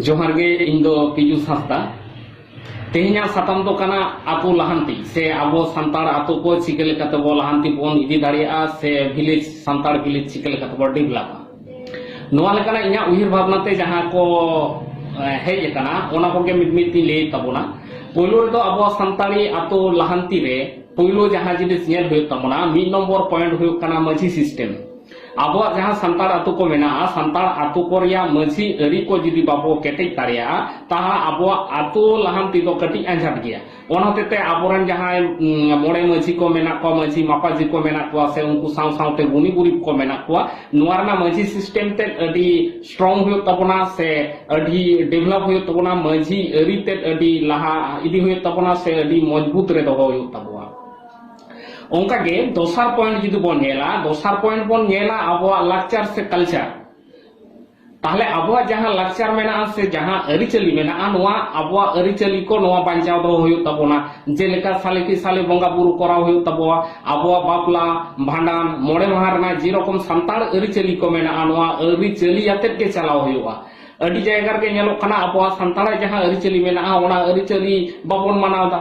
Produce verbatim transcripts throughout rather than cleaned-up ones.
ᱡᱚᱦᱟᱨ ᱜᱮ, ᱤᱧ ᱫᱚ ᱯᱤᱡᱩᱥ ᱦᱟᱸᱥᱫᱟ᱾ ᱛᱮᱦᱮᱧᱟᱜ ᱥᱟᱛᱟᱢ ᱫᱚ ᱠᱟᱱᱟ ᱟᱛᱳ ᱞᱟᱦᱟᱱᱛᱤ, ᱥᱮ ᱟᱵᱚ ᱥᱟᱱᱛᱟᱲ ᱟᱛᱳ ᱠᱚ ᱪᱤᱠᱟᱹ ᱞᱮᱠᱟᱛᱮ ᱵᱚ ᱞᱟᱦᱟᱱᱛᱤ ᱵᱚᱱ ᱤᱫᱤ ᱫᱟᱲᱮᱭᱟᱜᱼᱟ, ᱥᱮ ᱵᱷᱤᱞᱮᱡᱽ, ᱥᱟᱱᱛᱟᱲ ᱵᱷᱤᱞᱮᱡᱽ ᱪᱤᱠᱟᱹ ᱞᱮᱠᱟᱛᱮ ᱵᱚ ᱰᱮᱵᱷᱞᱚᱯᱟ᱾ ᱱᱚᱣᱟ ᱞᱮᱠᱟᱱᱟᱜ ᱤᱧᱟᱹᱜ ᱩᱭᱦᱟᱹᱨ ᱵᱷᱟᱵᱽᱱᱟ ᱛᱮ ᱡᱟᱦᱟᱸ ᱠᱚ, ᱮ, ᱦᱮᱡ ᱟᱠᱟᱱᱟ, ᱚᱱᱟ ᱠᱚᱜᱮ ᱢᱤᱫ ᱢᱤᱫ ᱛᱤᱧ ᱞᱟᱹᱭᱮᱫ ᱛᱟᱵᱚᱱᱟ᱾ ᱯᱳᱭᱞᱳ ᱨᱮᱫᱚ ᱟᱵᱚᱣᱟᱜ ᱥᱟᱱᱛᱟᱲᱤ ᱟᱛᱳ ᱞᱟᱦᱟᱱᱛᱤ ᱨᱮ ᱯᱳᱭᱞᱳ ᱡᱟᱦᱟᱸ ᱡᱤᱱᱤᱥ ᱧᱮᱞ ᱦᱩᱭᱩᱜ ᱛᱟᱵᱚᱱᱟ, ᱢᱤᱫ ᱱᱚᱢᱵᱚᱨ ᱯᱚᱭᱮᱱᱴ ᱦᱩᱭᱩᱜ ᱠᱟᱱᱟ ᱢᱟᱹᱡᱷᱤ ᱥᱤᱥᱴᱮᱢ᱾ ᱟᱵᱚᱣᱟᱜ ᱡᱟᱦᱟᱸ ᱥᱟᱱᱛᱟᱲ ᱟᱛᱳ ᱠᱚ ᱢᱮᱱᱟᱜᱼᱟ, ᱥᱟᱱᱛᱟᱲ ᱟᱛᱳ ᱠᱚ ᱨᱮᱭᱟᱜ ᱢᱟᱹᱡᱷᱤ ᱟᱹᱨᱤ ᱠᱚ ᱡᱩᱫᱤ ᱵᱟᱵᱚ ᱠᱮᱴᱮᱡ ᱫᱟᱲᱮᱭᱟᱜᱼᱟ, ᱛᱟᱦᱟ ᱟᱵᱚᱣᱟᱜ ᱟᱛᱳ ᱞᱟᱦᱟᱱᱛᱤ ᱫᱚ ᱠᱟᱹᱴᱤᱡ ᱟᱸᱡᱷᱟᱴ ᱜᱮᱭᱟ᱾ ᱚᱱᱟ ᱦᱚᱛᱮᱛᱮ ᱟᱵᱚᱨᱮᱱ ᱡᱟᱦᱟᱸᱭ, ᱩᱢ, ᱢᱚᱬᱮ ᱢᱟᱹᱡᱷᱤ ᱠᱚ ᱢᱮᱱᱟᱜ ᱠᱚᱣᱟ, ᱢᱟᱹᱡᱷᱤ ᱢᱟᱯᱟᱡᱷᱤ ᱠᱚ ᱢᱮᱱᱟᱜ ᱠᱚᱣᱟ, ᱥᱮ ᱩᱱᱠᱩ ᱥᱟᱶ ᱥᱟᱶᱛᱮ ᱜᱩᱱᱤ ᱜᱩᱨᱤᱵ ᱠᱚ ᱢᱮᱱᱟᱜ ᱠᱚᱣᱟ, ᱱᱚᱣᱟ ᱨᱮᱱᱟᱜ ᱢᱟᱹᱡᱷᱤ ᱥᱤᱥᱴᱮᱢ ᱛᱮᱫ ᱟᱹᱰᱤ ᱥᱴᱨᱚᱝ ᱦᱩᱭᱩᱜ ᱛᱟᱵᱚᱱᱟ, ᱥᱮ ᱟᱹᱰᱤ ᱰᱮᱵᱷᱞᱚᱯ ᱦᱩᱭᱩᱜ ᱛᱟᱵᱚᱱᱟ, ᱢᱟᱹᱡᱷᱤ ᱟᱹᱨᱤ ᱛᱮᱫ ᱟᱹᱰᱤ ᱞᱟᱦᱟ ᱤᱫᱤ ᱦᱩᱭᱩᱜ ᱛᱟᱵᱚᱱᱟ, ᱥᱮ ᱟᱹᱰᱤ ᱢᱚᱡᱽᱵᱩᱛ ᱨᱮ ᱫᱚᱦᱚ ᱦᱩᱭᱩᱜ ᱛᱟᱵᱚᱱᱟ᱾ ᱚᱱᱠᱟᱜᱮ ᱫᱚᱥᱟᱨ ᱯᱚᱭᱮᱱᱴ ᱡᱩᱫᱤ ᱵᱚᱱ ᱧᱮᱞᱟ, ᱫᱚᱥᱟᱨ ᱯᱚᱭᱮᱱᱴ ᱵᱚᱱ ᱧᱮᱞᱟ ᱟᱵᱚᱣᱟᱜ ᱞᱟᱠᱪᱟᱨ ᱥᱮ ᱠᱟᱞᱪᱟᱨ᱾ ᱛᱟᱦᱞᱮ ᱟᱵᱚᱣᱟᱜ ᱡᱟᱦᱟᱸ ᱞᱟᱠᱪᱟᱨ ᱢᱮᱱᱟᱜᱼᱟ ᱥᱮ ᱡᱟᱦᱟᱸ ᱟᱹᱨᱤᱪᱟᱹᱞᱤ ᱢᱮᱱᱟᱜᱼᱟ, ᱱᱚᱣᱟ ᱟᱵᱚᱣᱟᱜ ᱟᱹᱨᱤᱪᱟᱹᱞᱤ ᱠᱚ ᱱᱚᱣᱟ ᱵᱟᱧᱪᱟᱣ ᱫᱚᱦᱚ ᱦᱩᱭᱩᱜ ᱛᱟᱵᱚᱱᱟ᱾ ᱡᱮᱞᱮᱠᱟ ᱥᱟᱞᱮ ᱠᱤ ᱥᱟᱞᱮ ᱵᱚᱸᱜᱟ ᱵᱩᱨᱩ ᱠᱚᱨᱟᱣ ᱦᱩᱭᱩᱜ ᱛᱟᱵᱚᱱᱟ, ᱟᱵᱚᱣᱟᱜ ᱵᱟᱯᱞᱟ, ᱵᱷᱟᱸᱰᱟᱱ, ᱢᱚᱬᱮ ᱢᱟᱦᱟ ᱨᱮᱱᱟᱜ ᱡᱮᱨᱚᱠᱚᱢ ᱥᱟᱱᱛᱟᱲ ᱟᱹᱨᱤᱪᱟᱹᱞᱤ ᱠᱚ ᱢᱮᱱᱟᱜᱼᱟ, ᱱᱚᱣᱟ ᱟᱹᱨᱤᱪᱟᱹᱞᱤ ᱟᱛᱮᱫ ᱜᱮ ᱪᱟᱞᱟᱣ ᱦᱩᱭᱩᱜᱼᱟ᱾ ᱟᱹᱰᱤ ᱡᱟᱭᱜᱟ ᱨᱮᱜᱮ ᱧᱮᱞᱚᱜ ᱠᱟᱱᱟ ᱟᱵᱚᱣᱟᱜ ᱥᱟᱱᱛᱟᱲᱟᱜ ᱡᱟᱦᱟᱸ ᱟᱹᱨᱤᱪᱟᱹᱞᱤ ᱢᱮᱱᱟᱜᱼᱟ, ᱚᱱᱟ ᱟᱹᱨᱤᱪᱟᱹᱞᱤ ᱵᱟᱵᱚᱱ ᱢᱟᱱᱟᱣ ᱮᱫᱟ᱾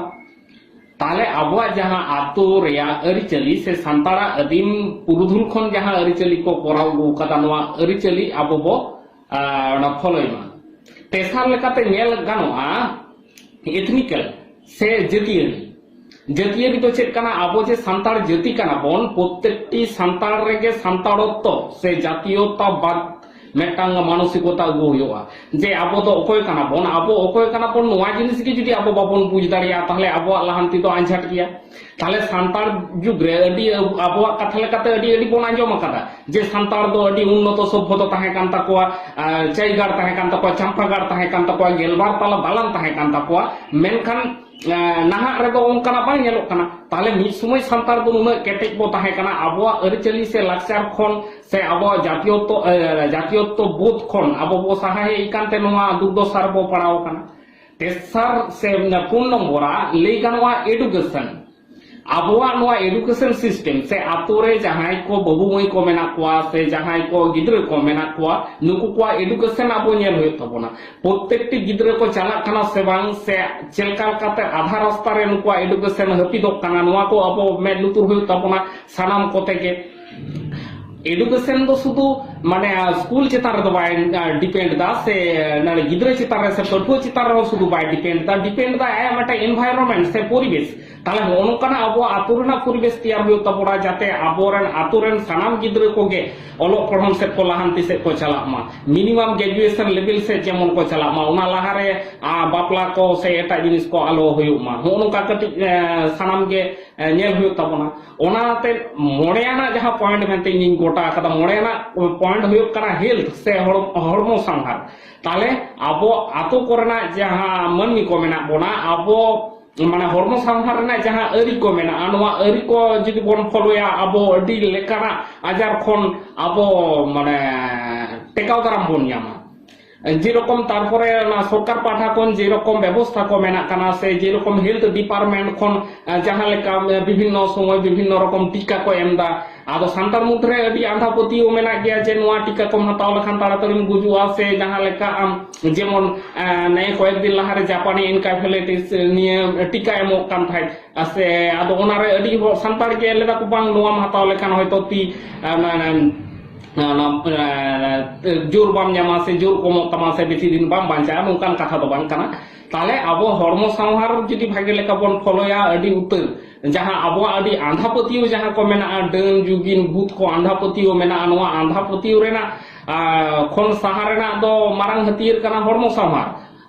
ᱛᱟᱦᱞᱮ ᱟᱵᱚᱣᱟᱜ ᱡᱟᱦᱟᱸ ᱟᱛᱳ ᱨᱮᱭᱟᱜ ᱟᱹᱨᱤᱪᱟᱹᱞᱤ ᱥᱮ ᱥᱟᱱᱛᱟᱲᱟᱜ ᱟᱹᱫᱤᱢ ᱯᱩᱨᱩᱫᱷᱩᱞ ᱠᱷᱚᱱ ᱡᱟᱦᱟᱸ ᱟᱹᱨᱤᱪᱟᱹᱞᱤ ᱠᱚ ᱠᱚᱨᱟᱣ ᱟᱹᱜᱩ ᱟᱠᱟᱫᱟ, ᱱᱚᱣᱟ ᱟᱹᱨᱤᱪᱟᱹᱞᱤ ᱟᱵᱚ ᱵᱚ, ᱟᱸ, ᱚᱱᱟ ᱯᱷᱚᱞᱳᱭ ᱢᱟ᱾ ᱛᱮᱥᱟᱨ ᱞᱮᱠᱟᱛᱮ ᱧᱮᱞ ᱜᱟᱱᱚᱜᱼᱟ ᱮᱛᱷᱱᱤᱠᱟᱞ ᱥᱮ ᱡᱟᱹᱛᱤᱭᱟᱹᱨᱤ᱾ ᱡᱟᱹᱛᱤᱭᱟᱹᱨᱤ ᱫᱚ ᱪᱮᱫ ᱠᱟᱱᱟ? ᱟᱵᱚ ᱡᱮ ᱥᱟᱱᱛᱟᱲ ᱡᱟᱹᱛᱤ ᱠᱟᱱᱟ ᱵᱚᱱ, ᱯᱨᱚᱛᱮᱠᱴᱤ ᱥᱟᱱᱛᱟᱲ ᱨᱮᱜᱮ ᱥᱟᱱᱛᱟᱲᱚᱛᱛᱚ ᱥᱮ ᱡᱟᱛᱤᱭᱚᱛᱟᱵᱟᱫ ᱢᱤᱫᱴᱟᱝ ᱢᱟᱱᱚᱥᱤᱠᱚᱛᱟ ᱟᱹᱜᱩ ᱦᱩᱭᱩᱜᱼᱟ, ᱡᱮ ᱟᱵᱚ ᱫᱚ ᱚᱠᱚᱭ ᱠᱟᱱᱟ ᱵᱚᱱ, ᱟᱵᱚ ᱚᱠᱚᱭ ᱠᱟᱱᱟ ᱵᱚᱱ, ᱱᱚᱣᱟ ᱡᱤᱱᱤᱥ ᱜᱮ ᱡᱩᱫᱤ ᱟᱵᱚ ᱵᱟᱵᱚᱱ ᱵᱩᱡᱽ ᱫᱟᱲᱮᱭᱟᱜᱼᱟ, ᱛᱟᱦᱞᱮ ᱟᱵᱚᱣᱟᱜ ᱞᱟᱦᱟᱱᱛᱤ ᱫᱚ ᱟᱸᱡᱷᱟᱴ ᱜᱮᱭᱟ᱾ ᱛᱟᱦᱞᱮ ᱥᱟᱱᱛᱟᱲ ᱡᱩᱜᱽ ᱨᱮ ᱟᱹᱰᱤ ᱟᱵ-, ᱟᱵᱚᱣᱟᱜ ᱠᱟᱛᱷᱟ ᱞᱮᱠᱟᱛᱮ ᱟᱹᱰᱤ ᱟᱹᱰᱤ ᱵᱚᱱ ᱟᱸᱡᱚᱢ ᱟᱠᱟᱫᱟ ᱡᱮ ᱥᱟᱱᱛᱟᱲ ᱫᱚ ᱟᱹᱰᱤ ᱩᱱᱱᱚᱛᱚ ᱥᱚᱵᱽᱵᱷᱚᱛᱟ ᱛᱟᱦᱮᱸ ᱠᱟᱱ ᱛᱟᱠᱚᱣᱟ, ᱟᱨ ᱪᱟᱭᱜᱟᱲ ᱛᱟᱦᱮᱸ ᱠᱟᱱ ᱛᱟᱠᱚᱣᱟ, ᱪᱟᱢᱯᱟᱜᱟᱲ ᱛᱟᱦᱮᱸ ᱠᱟᱱ ᱛᱟᱠᱚᱣᱟ, ᱜᱮᱞᱵᱟᱨ ᱛᱟᱞᱟ ᱫᱟᱞᱟᱱ ᱛᱟᱦᱮᱸ ᱠᱟᱱ ᱛᱟᱠᱚᱣᱟ᱾ ᱢᱮᱱᱠᱷᱟᱱ, ᱟᱸ, ᱱᱟᱦᱟᱜ ᱨᱮᱫᱚ ᱚᱱᱠᱟᱱᱟᱜ ᱵᱟᱝ ᱧᱮᱞᱚᱜ ᱠᱟᱱᱟ᱾ ᱛᱟᱦᱞᱮ ᱢᱤᱫ ᱥᱚᱢᱚᱭ ᱥᱟᱱᱛᱟᱲ ᱫᱚ ᱱᱩᱱᱟᱹᱜ ᱠᱮᱴᱮᱡ ᱵᱚ ᱛᱟᱦᱮᱸ ᱠᱟᱱᱟ, ᱟᱵᱚᱣᱟᱜ ᱟᱹᱨᱤᱪᱟᱹᱞᱤ ᱥᱮ ᱞᱟᱠᱪᱟᱨ ᱠᱷᱚᱱ ᱥᱮ ᱟᱵᱚᱣᱟᱜ ᱡᱟᱛᱤᱭᱚᱛᱛᱚ, ᱮ, ᱡᱟᱛᱤᱭᱚᱛᱛᱚ ᱵᱳᱫᱷ ᱠᱷᱚᱱ ᱟᱵᱚ ᱵᱚ ᱥᱟᱦᱟ ᱦᱮᱡ ᱟᱠᱟᱱ ᱛᱮ ᱱᱚᱣᱟ ᱫᱩᱨᱫᱚᱥᱟ ᱨᱮᱵᱚ ᱯᱟᱲᱟᱣ ᱟᱠᱟᱱᱟ᱾ ᱛᱮᱥᱟᱨ ᱥᱮ ᱯᱩᱱ ᱱᱚᱢᱵᱚᱨᱟᱜ ᱞᱟᱹᱭ ᱜᱟᱱᱚᱜᱼᱟ ᱮᱰᱩᱠᱮᱥᱚᱱ᱾ ᱟᱵᱚᱣᱟᱜ ᱱᱚᱣᱟ ᱮᱰᱩᱠᱮᱥᱚᱱ ᱥᱤᱥᱴᱮᱢ ᱥᱮ ᱟᱛᱳ ᱨᱮ ᱡᱟᱦᱟᱸᱭ ᱠᱚ ᱵᱟᱹᱵᱩ ᱢᱟᱹᱭ ᱠᱚ ᱢᱮᱱᱟᱜ ᱠᱚᱣᱟ ᱥᱮ ᱡᱟᱦᱟᱸᱭ ᱠᱚ ᱜᱤᱫᱽᱨᱟᱹ ᱠᱚ ᱢᱮᱱᱟᱜ ᱠᱚᱣᱟ, ᱱᱩᱠᱩ ᱠᱚᱣᱟᱜ ᱮᱰᱩᱠᱮᱥᱚᱱ ᱟᱵᱚ ᱧᱮᱞ ᱦᱩᱭᱩᱜ ᱛᱟᱵᱚᱱᱟ᱾ ᱯᱨᱚᱛᱮᱠᱴᱤ ᱜᱤᱫᱽᱨᱟᱹ ᱠᱚ ᱪᱟᱞᱟᱜ ᱠᱟᱱᱟ ᱥᱮ ᱵᱟᱝ, ᱥᱮ ᱪᱮᱫ ᱞᱮᱠᱟ ᱞᱮᱠᱟᱛᱮ ᱟᱫᱷᱟ ᱨᱟᱥᱛᱟ ᱨᱮ ᱱᱩᱠᱩᱣᱟᱜ ᱮᱰᱩᱠᱮᱥᱚᱱ ᱦᱟᱹᱯᱤᱫᱚᱜ ᱠᱟᱱᱟ, ᱱᱚᱣᱟ ᱠᱚ ᱟᱵᱚ ᱢᱮᱫ ᱞᱩᱛᱩᱨ ᱦᱩᱭᱩᱜ ᱛᱟᱵᱚᱱᱟ ᱥᱟᱱᱟᱢ ᱠᱚᱛᱮ ᱜᱮ᱾ ᱮᱰᱩᱠᱮᱥᱚᱱ ᱫᱚ ᱥᱩᱫᱷᱩ ᱢᱟᱱᱮ ᱥᱠᱩᱞ ᱪᱮᱛᱟᱱ ᱨᱮᱫᱚ ᱵᱟᱭ ᱰᱤᱯᱮᱱᱰ ᱫᱟ, ᱥᱮ ᱱᱚᱰᱮ ᱜᱤᱫᱽᱨᱟᱹ ᱪᱮᱛᱟᱱ ᱨᱮ ᱥᱮ ᱯᱟᱹᱴᱷᱩᱣᱟᱹ ᱪᱮᱛᱟᱱ ᱨᱮᱦᱚᱸ ᱥᱩᱫᱷᱩ ᱵᱟᱭ ᱰᱤᱯᱮᱱᱰ ᱫᱟ, ᱰᱤᱯᱮᱱᱰ ᱫᱟ ᱟᱭᱟᱜ ᱢᱤᱫᱴᱮᱱ ᱮᱱᱵᱷᱟᱭᱨᱚᱱᱢᱮᱱᱴ ᱥᱮ ᱯᱚᱨᱤᱵᱮᱥ᱾ ᱛᱟᱦᱞᱮ ᱦᱚᱸᱜᱼᱚ ᱱᱚᱝᱠᱟᱱᱟᱜ ᱟᱵᱚ ᱟᱛᱳ ᱨᱮᱱᱟᱜ ᱯᱚᱨᱤᱵᱮᱥ ᱛᱮᱭᱟᱨ ᱦᱩᱭᱩᱜ ᱛᱟᱵᱚᱱᱟ, ᱡᱟᱛᱮ ᱟᱵᱚᱨᱮᱱ ᱟᱛᱳ ᱨᱮᱱ ᱥᱟᱱᱟᱢ ᱜᱤᱫᱽᱨᱟᱹ ᱠᱚᱜᱮ ᱚᱞᱚᱜ ᱯᱚᱲᱦᱚᱱ ᱥᱮᱫ ᱠᱚ ᱞᱟᱦᱟᱱᱛᱤ ᱥᱮᱫ ᱠᱚ ᱪᱟᱞᱟᱜ ᱢᱟ, ᱢᱤᱱᱤᱢᱟᱢ ᱜᱨᱮᱡᱩᱭᱮᱥᱚᱱ ᱞᱮᱵᱮᱞ ᱥᱮᱫ ᱡᱮᱢᱚᱱ ᱠᱚ ᱪᱟᱞᱟᱜ ᱢᱟ᱾ ᱚᱱᱟ ᱞᱟᱦᱟᱨᱮ ᱟ, ᱵᱟᱯᱞᱟ ᱠᱚ ᱥᱮ ᱮᱴᱟᱜ ᱡᱤᱱᱤᱥ ᱠᱚ ᱟᱞᱚ ᱦᱩᱭᱩᱜ ᱢᱟ, ᱦᱚᱸᱜᱼᱚ ᱱᱚᱝᱠᱟ ᱠᱟᱹᱴᱤᱡ ᱮ, ᱥᱟᱱᱟᱢ ᱜᱮ ᱮ, ᱧᱮᱞ ᱦᱩᱭᱩᱜ ᱛᱟᱵᱚᱱᱟ᱾ ᱚᱱᱟᱛᱮ ᱢᱚᱬᱮ ᱟᱱᱟᱜ ᱡᱟᱦᱟᱸ ᱯᱚᱭᱮᱱᱴ ᱢᱮᱱᱛᱮ ᱤᱧᱤᱧ ᱜᱚᱴᱟ ᱟᱠᱟᱫᱟ, ᱢᱚᱬᱮ ᱟᱱᱟᱜ ᱯᱚᱭᱮᱱᱴ ᱦᱩᱭᱩᱜ ᱠᱟᱱᱟ ᱦᱮᱞᱛᱷ ᱥᱮ ᱦᱚᱲ-, ᱦᱚᱲᱢᱚ ᱥᱟᱶᱦᱟᱨ᱾ ᱛᱟᱦᱞᱮ ᱟᱵᱚ ᱟᱛᱳ ᱠᱚᱨᱮᱱᱟᱜ ᱡᱟᱦᱟᱸ ᱢᱟᱹᱱᱢᱤ ᱠᱚ ᱢᱮᱱᱟᱜ ᱵᱚᱱᱟ, ᱟᱵᱚ ᱢᱟᱱᱮ ᱦᱚᱲᱢᱚ ᱥᱟᱶᱦᱟᱨ ᱨᱮᱱᱟᱜ ᱡᱟᱦᱟᱸ ᱟᱹᱨᱤ ᱠᱚ ᱢᱮᱱᱟᱜᱼᱟ, ᱱᱚᱣᱟ ᱟᱹᱨᱤ ᱠᱚ ᱡᱩᱫᱤ ᱵᱚᱱ ᱯᱷᱚᱞᱳᱭᱟ, ᱟᱵᱚ ᱟᱹᱰᱤ ᱞᱮᱠᱟᱱᱟᱜ ᱟᱡᱟᱨ ᱠᱷᱚᱱ ᱟᱵᱚ ᱢᱟᱱᱮ ᱴᱮᱠᱟᱣ ᱫᱟᱨᱟᱢ ᱵᱚᱱ ᱧᱟᱢᱟ᱾ ᱡᱮᱨᱚᱠᱚᱢ ᱛᱟᱨᱯᱚᱨᱮ ᱚᱱᱟ ᱥᱚᱨᱠᱟᱨ ᱯᱟᱦᱴᱟ ᱠᱷᱚᱱ ᱡᱮᱨᱚᱠᱚᱢ ᱵᱮᱵᱚᱥᱛᱷᱟ ᱠᱚ ᱢᱮᱱᱟᱜ ᱠᱟᱱᱟ, ᱥᱮ ᱡᱮᱨᱚᱠᱚᱢ ᱦᱮᱞᱛᱷ ᱰᱤᱯᱟᱨᱴᱢᱮᱱᱴ ᱠᱷᱚᱱ ᱟᱸ, ᱡᱟᱦᱟᱸ ᱞᱮᱠᱟ, ᱟᱸ, ᱵᱤᱵᱷᱤᱱᱱᱚ ᱥᱚᱢᱚᱭ ᱵᱤᱵᱷᱤᱱᱱᱚ ᱨᱚᱠᱚᱢ ᱴᱤᱠᱟ ᱠᱚ ᱮᱢ ᱮᱫᱟ᱾ ᱟᱫᱚ ᱥᱟᱱᱛᱟᱲ ᱢᱚᱫᱽᱫᱷᱮ ᱨᱮ ᱟᱹᱰᱤ ᱟᱸᱫᱷᱟ ᱯᱟᱹᱛᱭᱟᱹᱣ ᱢᱮᱱᱟᱜ ᱜᱮᱭᱟ ᱡᱮ ᱱᱚᱣᱟ ᱴᱤᱠᱟ ᱠᱚᱢ ᱦᱟᱛᱟᱣ ᱞᱮᱠᱷᱟᱱ ᱛᱟᱲᱟᱛᱟᱲᱤᱢ ᱜᱩᱡᱩᱜᱼᱟ, ᱥᱮ ᱡᱟᱦᱟᱸ ᱞᱮᱠᱟ ᱟᱢ ᱡᱮᱢᱚᱱ, ᱟᱸ, ᱱᱮᱜᱼᱮ ᱠᱚᱭᱮᱠ ᱫᱤᱱ ᱞᱟᱦᱟᱨᱮ ᱡᱟᱯᱟᱱᱤ ᱮᱱᱠᱟᱭᱯᱷᱮᱞᱟᱭᱴᱤᱥ ᱱᱤᱭᱟᱹ ᱴᱤᱠᱟ ᱮᱢᱚᱜ ᱠᱟᱱ ᱛᱟᱦᱮᱸᱫ᱾ ᱟᱨ ᱥᱮ ᱟᱫᱚ ᱚᱱᱟᱨᱮ ᱟᱹᱰᱤ ᱦᱚᱲ ᱥᱟᱱᱛᱟᱲ ᱜᱮ ᱞᱟᱹᱭ ᱫᱟᱠᱚ, "ᱵᱟᱝ, ᱱᱚᱣᱟᱢ ᱦᱟᱛᱟᱣ ᱞᱮᱠᱷᱟᱱ ᱦᱚᱭᱛᱳ ᱛᱤ, ᱟᱸ, ᱚᱱᱟ, ᱚᱱᱟ, ᱚᱱᱟ, ᱡᱳᱨ ᱵᱟᱢ ᱧᱟᱢᱟ ᱥᱮ ᱡᱳᱨ ᱠᱚᱢᱚᱜ ᱛᱟᱢᱟ ᱥᱮ ᱵᱮᱥᱤ ᱫᱤᱱ ᱵᱟᱢ ᱵᱟᱧᱪᱟᱜᱼᱟ", ᱱᱚᱝᱠᱟᱱ ᱠᱟᱛᱷᱟ ᱫᱚ ᱵᱟᱝ ᱠᱟᱱᱟ᱾ ᱛᱟᱦᱞᱮ ᱟᱵᱚ ᱦᱚᱲᱢᱚ ᱥᱟᱶᱦᱟᱨ ᱡᱩᱫᱤ ᱵᱷᱟᱜᱮ ᱞᱮᱠᱟ ᱵᱚᱱ ᱯᱷᱚᱞᱳᱭᱟ, ᱟᱹᱰᱤ ᱩᱛᱟᱹᱨ ᱡᱟᱦᱟᱸ ᱟᱵᱚᱣᱟᱜ ᱟᱹᱰᱤ ᱟᱸᱫᱷᱟ ᱯᱟᱹᱛᱭᱟᱹᱣ ᱡᱟᱦᱟᱸ ᱠᱚ ᱢᱮᱱᱟᱜᱼᱟ, ᱰᱟᱹᱱ ᱡᱩᱜᱤᱱ ᱵᱷᱩᱛ ᱠᱚ ᱟᱸᱫᱷᱟ ᱯᱟᱹᱛᱭᱟᱹᱣ ᱢᱮᱱᱟᱜᱼᱟ, ᱱᱚᱣᱟ ᱟᱸᱫᱷᱟ ᱯᱟᱹᱛᱭᱟᱹᱣ ᱨᱮᱱᱟᱜ, ᱟᱸ, ᱠᱷᱚᱱ ᱥᱟᱦᱟ ᱨᱮᱱᱟᱜ ᱫᱚ ᱢᱟᱨᱟᱝ ᱦᱟᱹᱛᱭᱟᱹᱨ ᱠᱟᱱᱟ ᱦᱚᱲᱢᱚ ᱥᱟᱶᱦᱟᱨ᱾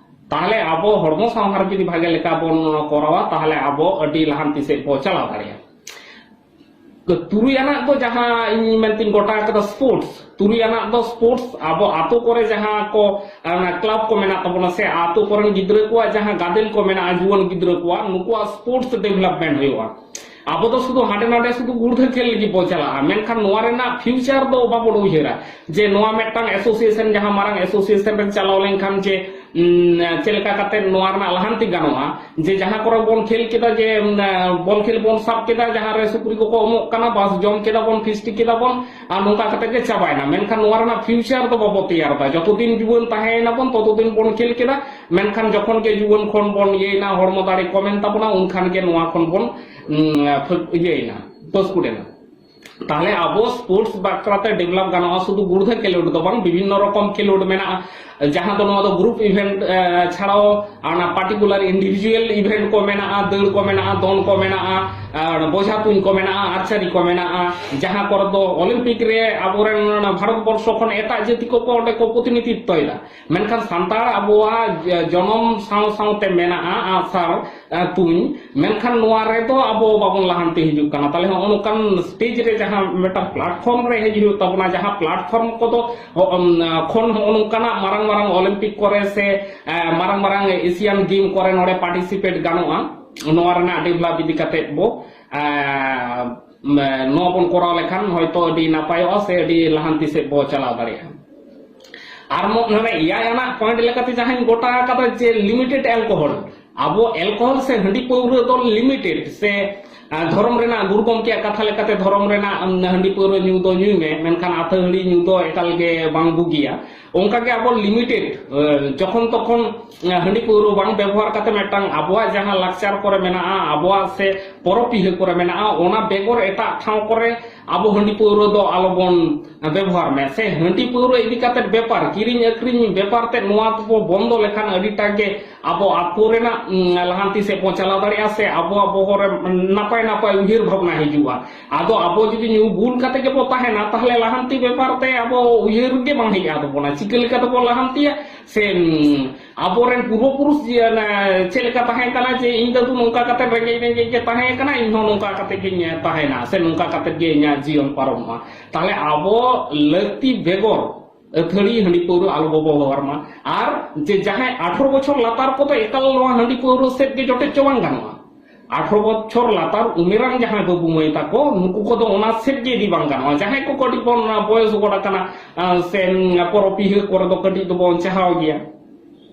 ᱛᱟᱦᱞᱮ ᱟᱵᱚ ᱦᱚᱲᱢᱚ ᱥᱟᱶᱦᱟᱨ ᱡᱩᱫᱤ ᱵᱷᱟᱜᱮ ᱞᱮᱠᱟ ᱵᱚᱱ ᱠᱚᱨᱟᱣᱟ, ᱛᱟᱦᱞᱮ ᱟᱵᱚ ᱟᱹᱰᱤ ᱞᱟᱦᱟᱱᱛᱤ ᱥᱮᱫ ᱵᱚ ᱪᱟᱞᱟᱣ ᱫᱟᱲᱮᱭᱟᱜᱼᱟ᱾ ᱛᱩᱨᱩᱭ ᱟᱱᱟᱜ ᱫᱚ ᱡᱟᱦᱟᱸ ᱤᱧ ᱢᱮᱱᱛᱤᱧ ᱜᱚᱴᱟ ᱟᱠᱟᱫᱟ, ᱥᱯᱳᱨᱴᱥ᱾ ᱛᱩᱨᱩᱭ ᱟᱱᱟᱜ ᱫᱚ ᱥᱯᱳᱨᱴᱥ᱾ ᱟᱵᱚ ᱟᱛᱳ ᱠᱚᱨᱮ ᱡᱟᱦᱟᱸ ᱠᱚ, ᱚᱱᱟ ᱠᱞᱟᱵᱽ ᱠᱚ ᱢᱮᱱᱟᱜ ᱛᱟᱵᱚᱱᱟ ᱥᱮ, ᱟᱛᱳ ᱠᱚᱨᱮᱱ ᱜᱤᱫᱽᱨᱟᱹ ᱠᱚᱣᱟᱜ ᱡᱟᱦᱟᱸ ᱜᱟᱫᱮᱞ ᱠᱚ ᱢᱮᱱᱟᱜᱼᱟ, ᱡᱩᱣᱟᱹᱱ ᱜᱤᱫᱽᱨᱟᱹ ᱠᱚᱣᱟᱜ, ᱱᱩᱠᱩᱣᱟᱜ ᱥᱯᱳᱨᱴᱥ ᱰᱮᱵᱷᱞᱚᱯᱢᱮᱱᱴ ᱦᱩᱭᱩᱜᱼᱟ᱾ ᱟᱵᱚ ᱫᱚ ᱥᱩᱫᱷᱩ ᱦᱟᱸᱰᱮ ᱱᱟᱰᱮ ᱥᱩᱫᱷᱩ ᱜᱩᱲᱫᱷᱟᱹ ᱠᱷᱮᱞ ᱞᱟᱹᱜᱤᱫ ᱵᱚ ᱪᱟᱞᱟᱜᱼᱟ, ᱢᱮᱱᱠᱷᱟᱱ ᱱᱚᱣᱟ ᱨᱮᱱᱟᱜ ᱯᱷᱤᱭᱩᱪᱟᱨ ᱫᱚ ᱵᱟᱵᱚᱱ ᱩᱭᱦᱟᱹᱨᱟ ᱡᱮ ᱱᱚᱣᱟ ᱢᱤᱫᱴᱟᱝ ᱮᱥᱳᱥᱤᱭᱮᱥᱚᱱ, ᱡᱟᱦᱟᱸ ᱢᱟᱨᱟᱝ ᱮᱥᱳᱥᱤᱭᱮᱥᱚᱱ ᱨᱮ ᱪᱟᱞᱟᱣ ᱞᱮᱱᱠᱷᱟᱱ ᱡᱮ ᱩᱸ, ᱪᱮᱫ ᱞᱮᱠᱟ ᱠᱟᱛᱮ ᱱᱚᱣᱟ ᱨᱮᱱᱟᱜ ᱞᱟᱦᱟᱱᱛᱤ ᱜᱟᱱᱚᱜᱼᱟ? ᱡᱮ ᱡᱟᱦᱟᱸ ᱠᱚᱨᱮ ᱵᱚᱱ ᱠᱷᱮᱞ ᱠᱮᱫᱟ, ᱡᱮ, ᱩᱸ, ᱵᱚᱞ ᱠᱷᱮᱞ ᱵᱚᱱ ᱥᱟᱵ ᱠᱮᱫᱟ, ᱡᱟᱦᱟᱸ ᱨᱮ ᱥᱩᱠᱨᱤ ᱠᱚᱠᱚ ᱩᱢᱩᱜ ᱠᱟᱱᱟ, ᱵᱟᱥ ᱡᱚᱢ ᱠᱮᱫᱟ ᱵᱚᱱ, ᱯᱷᱤᱥᱴᱤ ᱠᱮᱫᱟ ᱵᱚᱱ, ᱟᱨ ᱱᱚᱝᱠᱟ ᱠᱟᱛᱮ ᱜᱮ ᱪᱟᱵᱟᱭᱮᱱᱟ᱾ ᱢᱮᱱᱠᱷᱟᱱ ᱱᱚᱣᱟ ᱨᱮᱱᱟᱜ ᱯᱷᱤᱭᱩᱪᱟᱨ ᱫᱚ ᱵᱟᱵᱚ ᱛᱮᱭᱟᱨ ᱮᱫᱟ᱾ ᱡᱚᱛᱚ ᱫᱤᱱ ᱡᱩᱣᱟᱹᱱ ᱛᱟᱦᱮᱸᱭᱮᱱᱟ ᱵᱚᱱ, ᱛᱚᱛᱚ ᱫᱤᱱ ᱵᱚᱱ ᱠᱷᱮᱞ ᱠᱮᱫᱟ᱾ ᱢᱮᱱᱠᱷᱟᱱ ᱡᱚᱠᱷᱚᱱ ᱜᱮ ᱡᱩᱣᱟᱹᱱ ᱠᱷᱚᱱ ᱵᱚᱱ ᱤᱭᱟᱹᱭᱮᱱᱟ, ᱦᱚᱲᱢᱚ ᱫᱟᱲᱮ ᱠᱚᱢᱮᱱ ᱛᱟᱵᱚᱱᱟ, ᱩᱱ ᱠᱷᱟᱱ ᱜᱮ ᱱᱚᱣᱟ ᱠᱷᱚᱱ ᱵᱚᱱ, ᱩᱸ, ᱯᱷᱟᱹ-, ᱤᱭᱟᱹᱭᱮᱱᱟ, ᱯᱟᱹᱥᱠᱩᱲᱮᱱᱟ᱾ ᱛᱟᱦᱞᱮ ᱟᱵᱚ ᱥᱯᱳᱨᱴᱥ ᱵᱟᱠᱷᱨᱟᱛᱮ ᱰᱮᱵᱷᱞᱚᱯ ᱜᱟᱱᱚᱜᱼᱟ, ᱥᱩᱫᱷᱩ ᱜᱩᱲᱫᱷᱟᱹ ᱠᱷᱮᱞᱳᱰ ᱫᱚ ᱵᱟᱝ, ᱵᱤᱵᱷᱤᱱᱱᱚ ᱨᱚᱠᱚᱢ ᱠᱷᱮᱞᱳᱰ ᱢᱮᱱᱟᱜᱼᱟ, ᱡᱟᱦᱟᱸ ᱫᱚ ᱱᱚᱣᱟ ᱫᱚ ᱜᱨᱩᱯ ᱤᱵᱷᱮᱱᱴ ᱪᱷᱟᱲᱟᱣ, ᱚᱱᱟ ᱯᱟᱨᱴᱤᱠᱩᱞᱟᱨ ᱤᱱᱰᱤᱵᱷᱤᱡᱩᱣᱟᱞ ᱤᱵᱷᱮᱱᱴ ᱠᱚ ᱢᱮᱱᱟᱜᱼᱟ, ᱫᱟᱹᱲ ᱠᱚ ᱢᱮᱱᱟᱜᱼᱟ, ᱫᱚᱱ ᱠᱚ ᱢᱮᱱᱟᱜᱼᱟ, ᱟᱨ ᱵᱚᱡᱷᱟ ᱛᱩᱧ ᱠᱚ ᱢᱮᱱᱟᱜᱼᱟ, ᱟᱨᱪᱟᱨᱤ ᱠᱚ ᱢᱮᱱᱟᱜᱼᱟ, ᱡᱟᱦᱟᱸ ᱠᱚᱨᱮ ᱫᱚ ᱚᱞᱤᱢᱯᱤᱠ ᱨᱮ ᱟᱵᱚᱨᱮᱱ ᱚᱱᱟ ᱵᱷᱟᱨᱚᱛ ᱵᱚᱨᱥᱚ ᱠᱷᱚᱱ ᱮᱴᱟᱜ ᱡᱟᱹᱛᱤ ᱠᱚᱠᱚ ᱚᱸᱰᱮ ᱠᱚ ᱯᱨᱚᱛᱤᱱᱤᱫᱷᱤᱛᱛᱚᱭᱮᱫᱟ᱾ ᱢᱮᱱᱠᱷᱟᱱ ᱥᱟᱱᱛᱟᱲ ᱟᱵᱚᱣᱟᱜ ᱡᱚᱱᱚᱢ ᱥᱟᱶ ᱥᱟᱶᱛᱮ ᱢᱮᱱᱟᱜᱼᱟ ᱟᱜᱼᱥᱟᱨ, ᱮ, ᱛᱩᱧ, ᱢᱮᱱᱠᱷᱟᱱ ᱱᱚᱣᱟ ᱨᱮᱫᱚ ᱟᱵᱚ ᱵᱟᱵᱚᱱ ᱞᱟᱦᱟᱱᱛᱤ ᱦᱤᱡᱩᱜ ᱠᱟᱱᱟ᱾ ᱛᱟᱦᱞᱮ ᱦᱚᱸᱜᱼᱚ ᱱᱚᱝᱠᱟᱱ ᱥᱴᱮᱡᱽ ᱨᱮ ᱡᱟᱦᱟᱸ ᱢᱤᱫᱴᱟᱝ ᱯᱞᱟᱴᱯᱷᱚᱨᱢ ᱨᱮ ᱦᱮᱡ ᱦᱩᱭᱩᱜ ᱛᱟᱵᱚᱱᱟ, ᱡᱟᱦᱟᱸ ᱯᱞᱟᱴᱯᱷᱚᱨᱢ ᱠᱚᱫᱚ ᱦᱚ-, ᱚᱢ, ᱠᱷᱚᱱ ᱦᱚᱸᱜᱼᱚ ᱱᱚᱝᱠᱟᱱᱟᱜ ᱢᱟᱨᱟᱝ ᱢᱟᱨᱟᱝ ᱚᱞᱤᱢᱯᱤᱠ ᱠᱚᱨᱮ ᱥᱮ, ᱮ, ᱢᱟᱨᱟᱝ ᱢᱟᱨᱟᱝ ᱮᱥᱤᱭᱟᱱ ᱜᱮᱢ ᱠᱚᱨᱮ ᱱᱚᱰᱮ ᱯᱟᱨᱴᱤᱥᱤᱯᱮᱴ ᱜᱟᱱᱚᱜᱼᱟ᱾ ᱱᱚᱣᱟ ᱨᱮᱱᱟᱜ ᱰᱮᱵᱷᱞᱚᱯ ᱤᱫᱤ ᱠᱟᱛᱮ ᱵᱚ, ᱮ, ᱱᱚᱣᱟ ᱵᱚᱱ ᱠᱚᱨᱟᱣ ᱞᱮᱠᱷᱟᱱ ᱦᱚᱭᱛᱳ ᱟᱹᱰᱤ ᱱᱟᱯᱟᱭᱚᱜᱼᱟ ᱥᱮ ᱟᱹᱰᱤ ᱞᱟᱦᱟᱱᱛᱤ ᱥᱮᱫ ᱵᱚ ᱪᱟᱞᱟᱣ ᱫᱟᱲᱮᱭᱟᱜᱼᱟ᱾ ᱟᱨ ᱢᱚ-, ᱱᱚᱰᱮ ᱮᱭᱟᱭ ᱟᱱᱟᱜ ᱯᱚᱭᱮᱱᱴ ᱞᱮᱠᱟᱛᱮ ᱡᱟᱦᱟᱸᱧ ᱜᱚᱴᱟ ᱟᱠᱟᱫᱟ ᱡᱮ ᱞᱤᱢᱤᱴᱮᱰ ᱮᱞᱠᱳᱦᱚᱞ, ᱟᱵᱚ ᱮᱞᱠᱳᱦᱚᱞ ᱥᱮ ᱦᱟᱺᱰᱤ ᱯᱟᱹᱣᱨᱟᱹ ᱫᱚ ᱞᱤᱢᱤᱴᱮᱰ ᱥᱮ, ᱟ, ᱫᱷᱚᱨᱚᱢ ᱨᱮᱱᱟᱜ, ᱜᱩᱨᱩ ᱜᱚᱢᱠᱮᱭᱟᱜ ᱠᱟᱛᱷᱟ ᱞᱮᱠᱟᱛᱮ ᱫᱷᱚᱨᱚᱢ ᱨᱮᱱᱟᱜ, ᱩᱢ, ᱦᱟᱺᱰᱤ ᱯᱟᱹᱣᱨᱟᱹ ᱧᱩ ᱫᱚ ᱧᱩᱭ ᱢᱮ, ᱢᱮᱱᱠᱷᱟᱱ ᱟᱹᱛᱷᱟᱹᱲᱤ ᱧᱩ ᱫᱚ ᱮᱠᱟᱞ ᱜᱮ ᱵᱟᱝ ᱵᱩᱜᱤᱭᱟ᱾ ᱚᱱᱠᱟ ᱜᱮ ᱟᱵᱚ ᱞᱤᱢᱤᱴᱮᱰ, ᱮ, ᱡᱚᱠᱷᱚᱱ ᱛᱚᱠᱷᱚᱱ, ᱮ, ᱦᱟᱺᱰᱤ ᱯᱟᱹᱣᱨᱟᱹ ᱵᱟᱝ ᱵᱮᱵᱚᱦᱟᱨ ᱠᱟᱛᱮ ᱢᱤᱫᱴᱟᱝ ᱟᱵᱚᱣᱟᱜ ᱡᱟᱦᱟᱸ ᱞᱟᱠᱪᱟᱨ ᱠᱚᱨᱮ ᱢᱮᱱᱟᱜᱼᱟ, ᱟᱵᱚᱣᱟᱜ ᱥᱮ ᱯᱚᱨᱚᱵᱽ ᱯᱤᱦᱟᱹ ᱠᱚᱨᱮ ᱢᱮᱱᱟᱜᱼᱟ, ᱚᱱᱟ ᱵᱮᱜᱚᱨ ᱮᱴᱟᱜ ᱴᱷᱟᱶ ᱠᱚᱨᱮ ᱟᱵᱚ ᱦᱟᱺᱰᱤ ᱯᱟᱹᱣᱨᱟᱹ ᱫᱚ ᱟᱞᱚᱵᱚᱱ ᱵᱮᱵᱚᱦᱟᱨ ᱢᱮ᱾ ᱥᱮ ᱦᱟᱺᱰᱤ ᱯᱟᱹᱣᱨᱟᱹ ᱤᱫᱤ ᱠᱟᱛᱮ ᱵᱮᱯᱟᱨ, ᱠᱤᱨᱤᱧ ᱟᱹᱠᱷᱨᱤᱧ ᱵᱮᱯᱟᱨ ᱛᱮ ᱱᱚᱣᱟ ᱠᱚᱵᱚ ᱵᱚᱱᱫᱚ ᱞᱮᱠᱷᱟᱱ ᱟᱹᱰᱤᱴᱟ ᱜᱮ ᱟᱵᱚ ᱟᱛᱳ ᱨᱮᱱᱟᱜ, ᱩᱢ, ᱞᱟᱦᱟᱱᱛᱤ ᱥᱮᱫ ᱵᱚᱱ ᱪᱟᱞᱟᱣ ᱫᱟᱲᱮᱭᱟᱜᱼᱟ, ᱥᱮ ᱟᱵᱚᱣᱟᱜ ᱵᱚᱦᱚᱜ ᱨᱮ ᱱᱟᱯᱟᱭ ᱱᱟᱯᱟᱭ ᱩᱭᱦᱟᱹᱨ ᱵᱷᱟᱵᱽᱱᱟ ᱦᱤᱡᱩᱜᱼᱟ᱾ ᱟᱫᱚ ᱟᱵᱚ ᱡᱩᱫᱤ ᱧᱩ ᱵᱩᱞ ᱠᱟᱛᱮ ᱜᱮᱵᱚ ᱛᱟᱦᱮᱱᱟ, ᱛᱟᱦᱞᱮ ᱞᱟᱦᱟᱱᱛᱤ ᱵᱮᱯᱟᱨ ᱛᱮ ᱟᱵᱚ ᱩᱭᱦᱟᱹᱨ ᱜᱮ ᱵᱟᱝ ᱦᱮᱡ ᱟᱫ ᱵᱚᱱᱟ᱾ ᱪᱤᱠᱟᱹ ᱞᱮᱠᱟ ᱛᱮᱵᱚ ᱞᱟᱦᱟᱱᱛᱤᱭᱟ? ᱥᱮ, ᱩᱢ, ᱟᱵᱚᱨᱮᱱ ᱯᱩᱨᱵᱚ ᱯᱩᱨᱩᱥ ᱡᱮ, ᱚᱱᱮ, ᱪᱮᱫ ᱞᱮᱠᱟ ᱛᱟᱦᱮᱸ ᱠᱟᱱᱟ ᱡᱮ ᱤᱧ ᱫᱟᱫᱩ ᱱᱚᱝᱠᱟ ᱠᱟᱛᱮ ᱨᱮᱸᱜᱮᱡ ᱨᱮᱸᱜᱮᱡ ᱜᱮ ᱛᱟᱦᱮᱸ ᱠᱟᱱᱟ, ᱤᱧ ᱦᱚᱸ ᱱᱚᱝᱠᱟ ᱠᱟᱛᱮ ᱜᱤᱧ ᱛᱟᱦᱮᱱᱟ, ᱥᱮ ᱱᱚᱝᱠᱟ ᱠᱟᱛᱮ ᱜᱮ ᱤᱧᱟᱹᱜ ᱡᱤᱭᱚᱱ ᱯᱟᱨᱚᱢᱚᱜᱼᱟ᱾ ᱛᱟᱦᱞᱮ ᱟᱵᱚ ᱞᱟᱹᱠᱛᱤ ᱵᱮᱜᱚᱨ ᱟᱹᱛᱷᱟᱹᱲᱤ ᱦᱟᱺᱰᱤ ᱯᱟᱹᱣᱨᱟᱹ ᱟᱞᱚ ᱵᱚ ᱵᱮᱵᱚᱦᱟᱨ ᱢᱟ᱾ ᱟᱨ ᱡᱮ ᱡᱟᱦᱟᱸᱭ ᱟᱴᱷᱨᱚ ᱵᱚᱪᱷᱚᱨ ᱞᱟᱛᱟᱨ ᱠᱚᱫᱚ ᱮᱠᱟᱞ ᱱᱚᱣᱟ ᱦᱟᱺᱰᱤ ᱯᱟᱹᱣᱨᱟᱹ ᱥᱮᱫ ᱜᱮ ᱡᱚᱴᱮᱫ ᱪᱚ ᱵᱟᱝ ᱜᱟᱱᱚᱜᱼᱟ᱾ ᱟᱴᱷᱨᱚ ᱵᱚᱪᱷᱚᱨ ᱞᱟᱛᱟᱨ ᱩᱢᱮᱨᱟᱱ ᱡᱟᱦᱟᱸᱭ ᱵᱟᱹᱵᱩ ᱢᱟᱹᱭ ᱛᱟᱠᱚ, ᱱᱩᱠᱩ ᱠᱚᱫᱚ ᱚᱱᱟ ᱥᱮᱫ ᱜᱮ ᱤᱫᱤ ᱵᱟᱝ ᱜᱟᱱᱚᱜᱼᱟ᱾ ᱡᱟᱦᱟᱸᱭ ᱠᱚ ᱠᱟᱹᱴᱤᱡ ᱵᱚᱱ, ᱟᱸ, ᱵᱚᱭᱚᱥ ᱜᱚᱫ ᱟᱠᱟᱱᱟ, ᱟᱸ, ᱥᱮ, ᱩᱸ, ᱯᱚᱨᱚᱵᱽ ᱯᱤᱦᱟᱹ ᱠᱚᱨᱮ ᱫᱚ ᱠᱟᱹᱴᱤᱡ ᱫᱚᱵᱚᱱ ᱪᱟᱦᱟᱣ ᱜᱮᱭᱟ᱾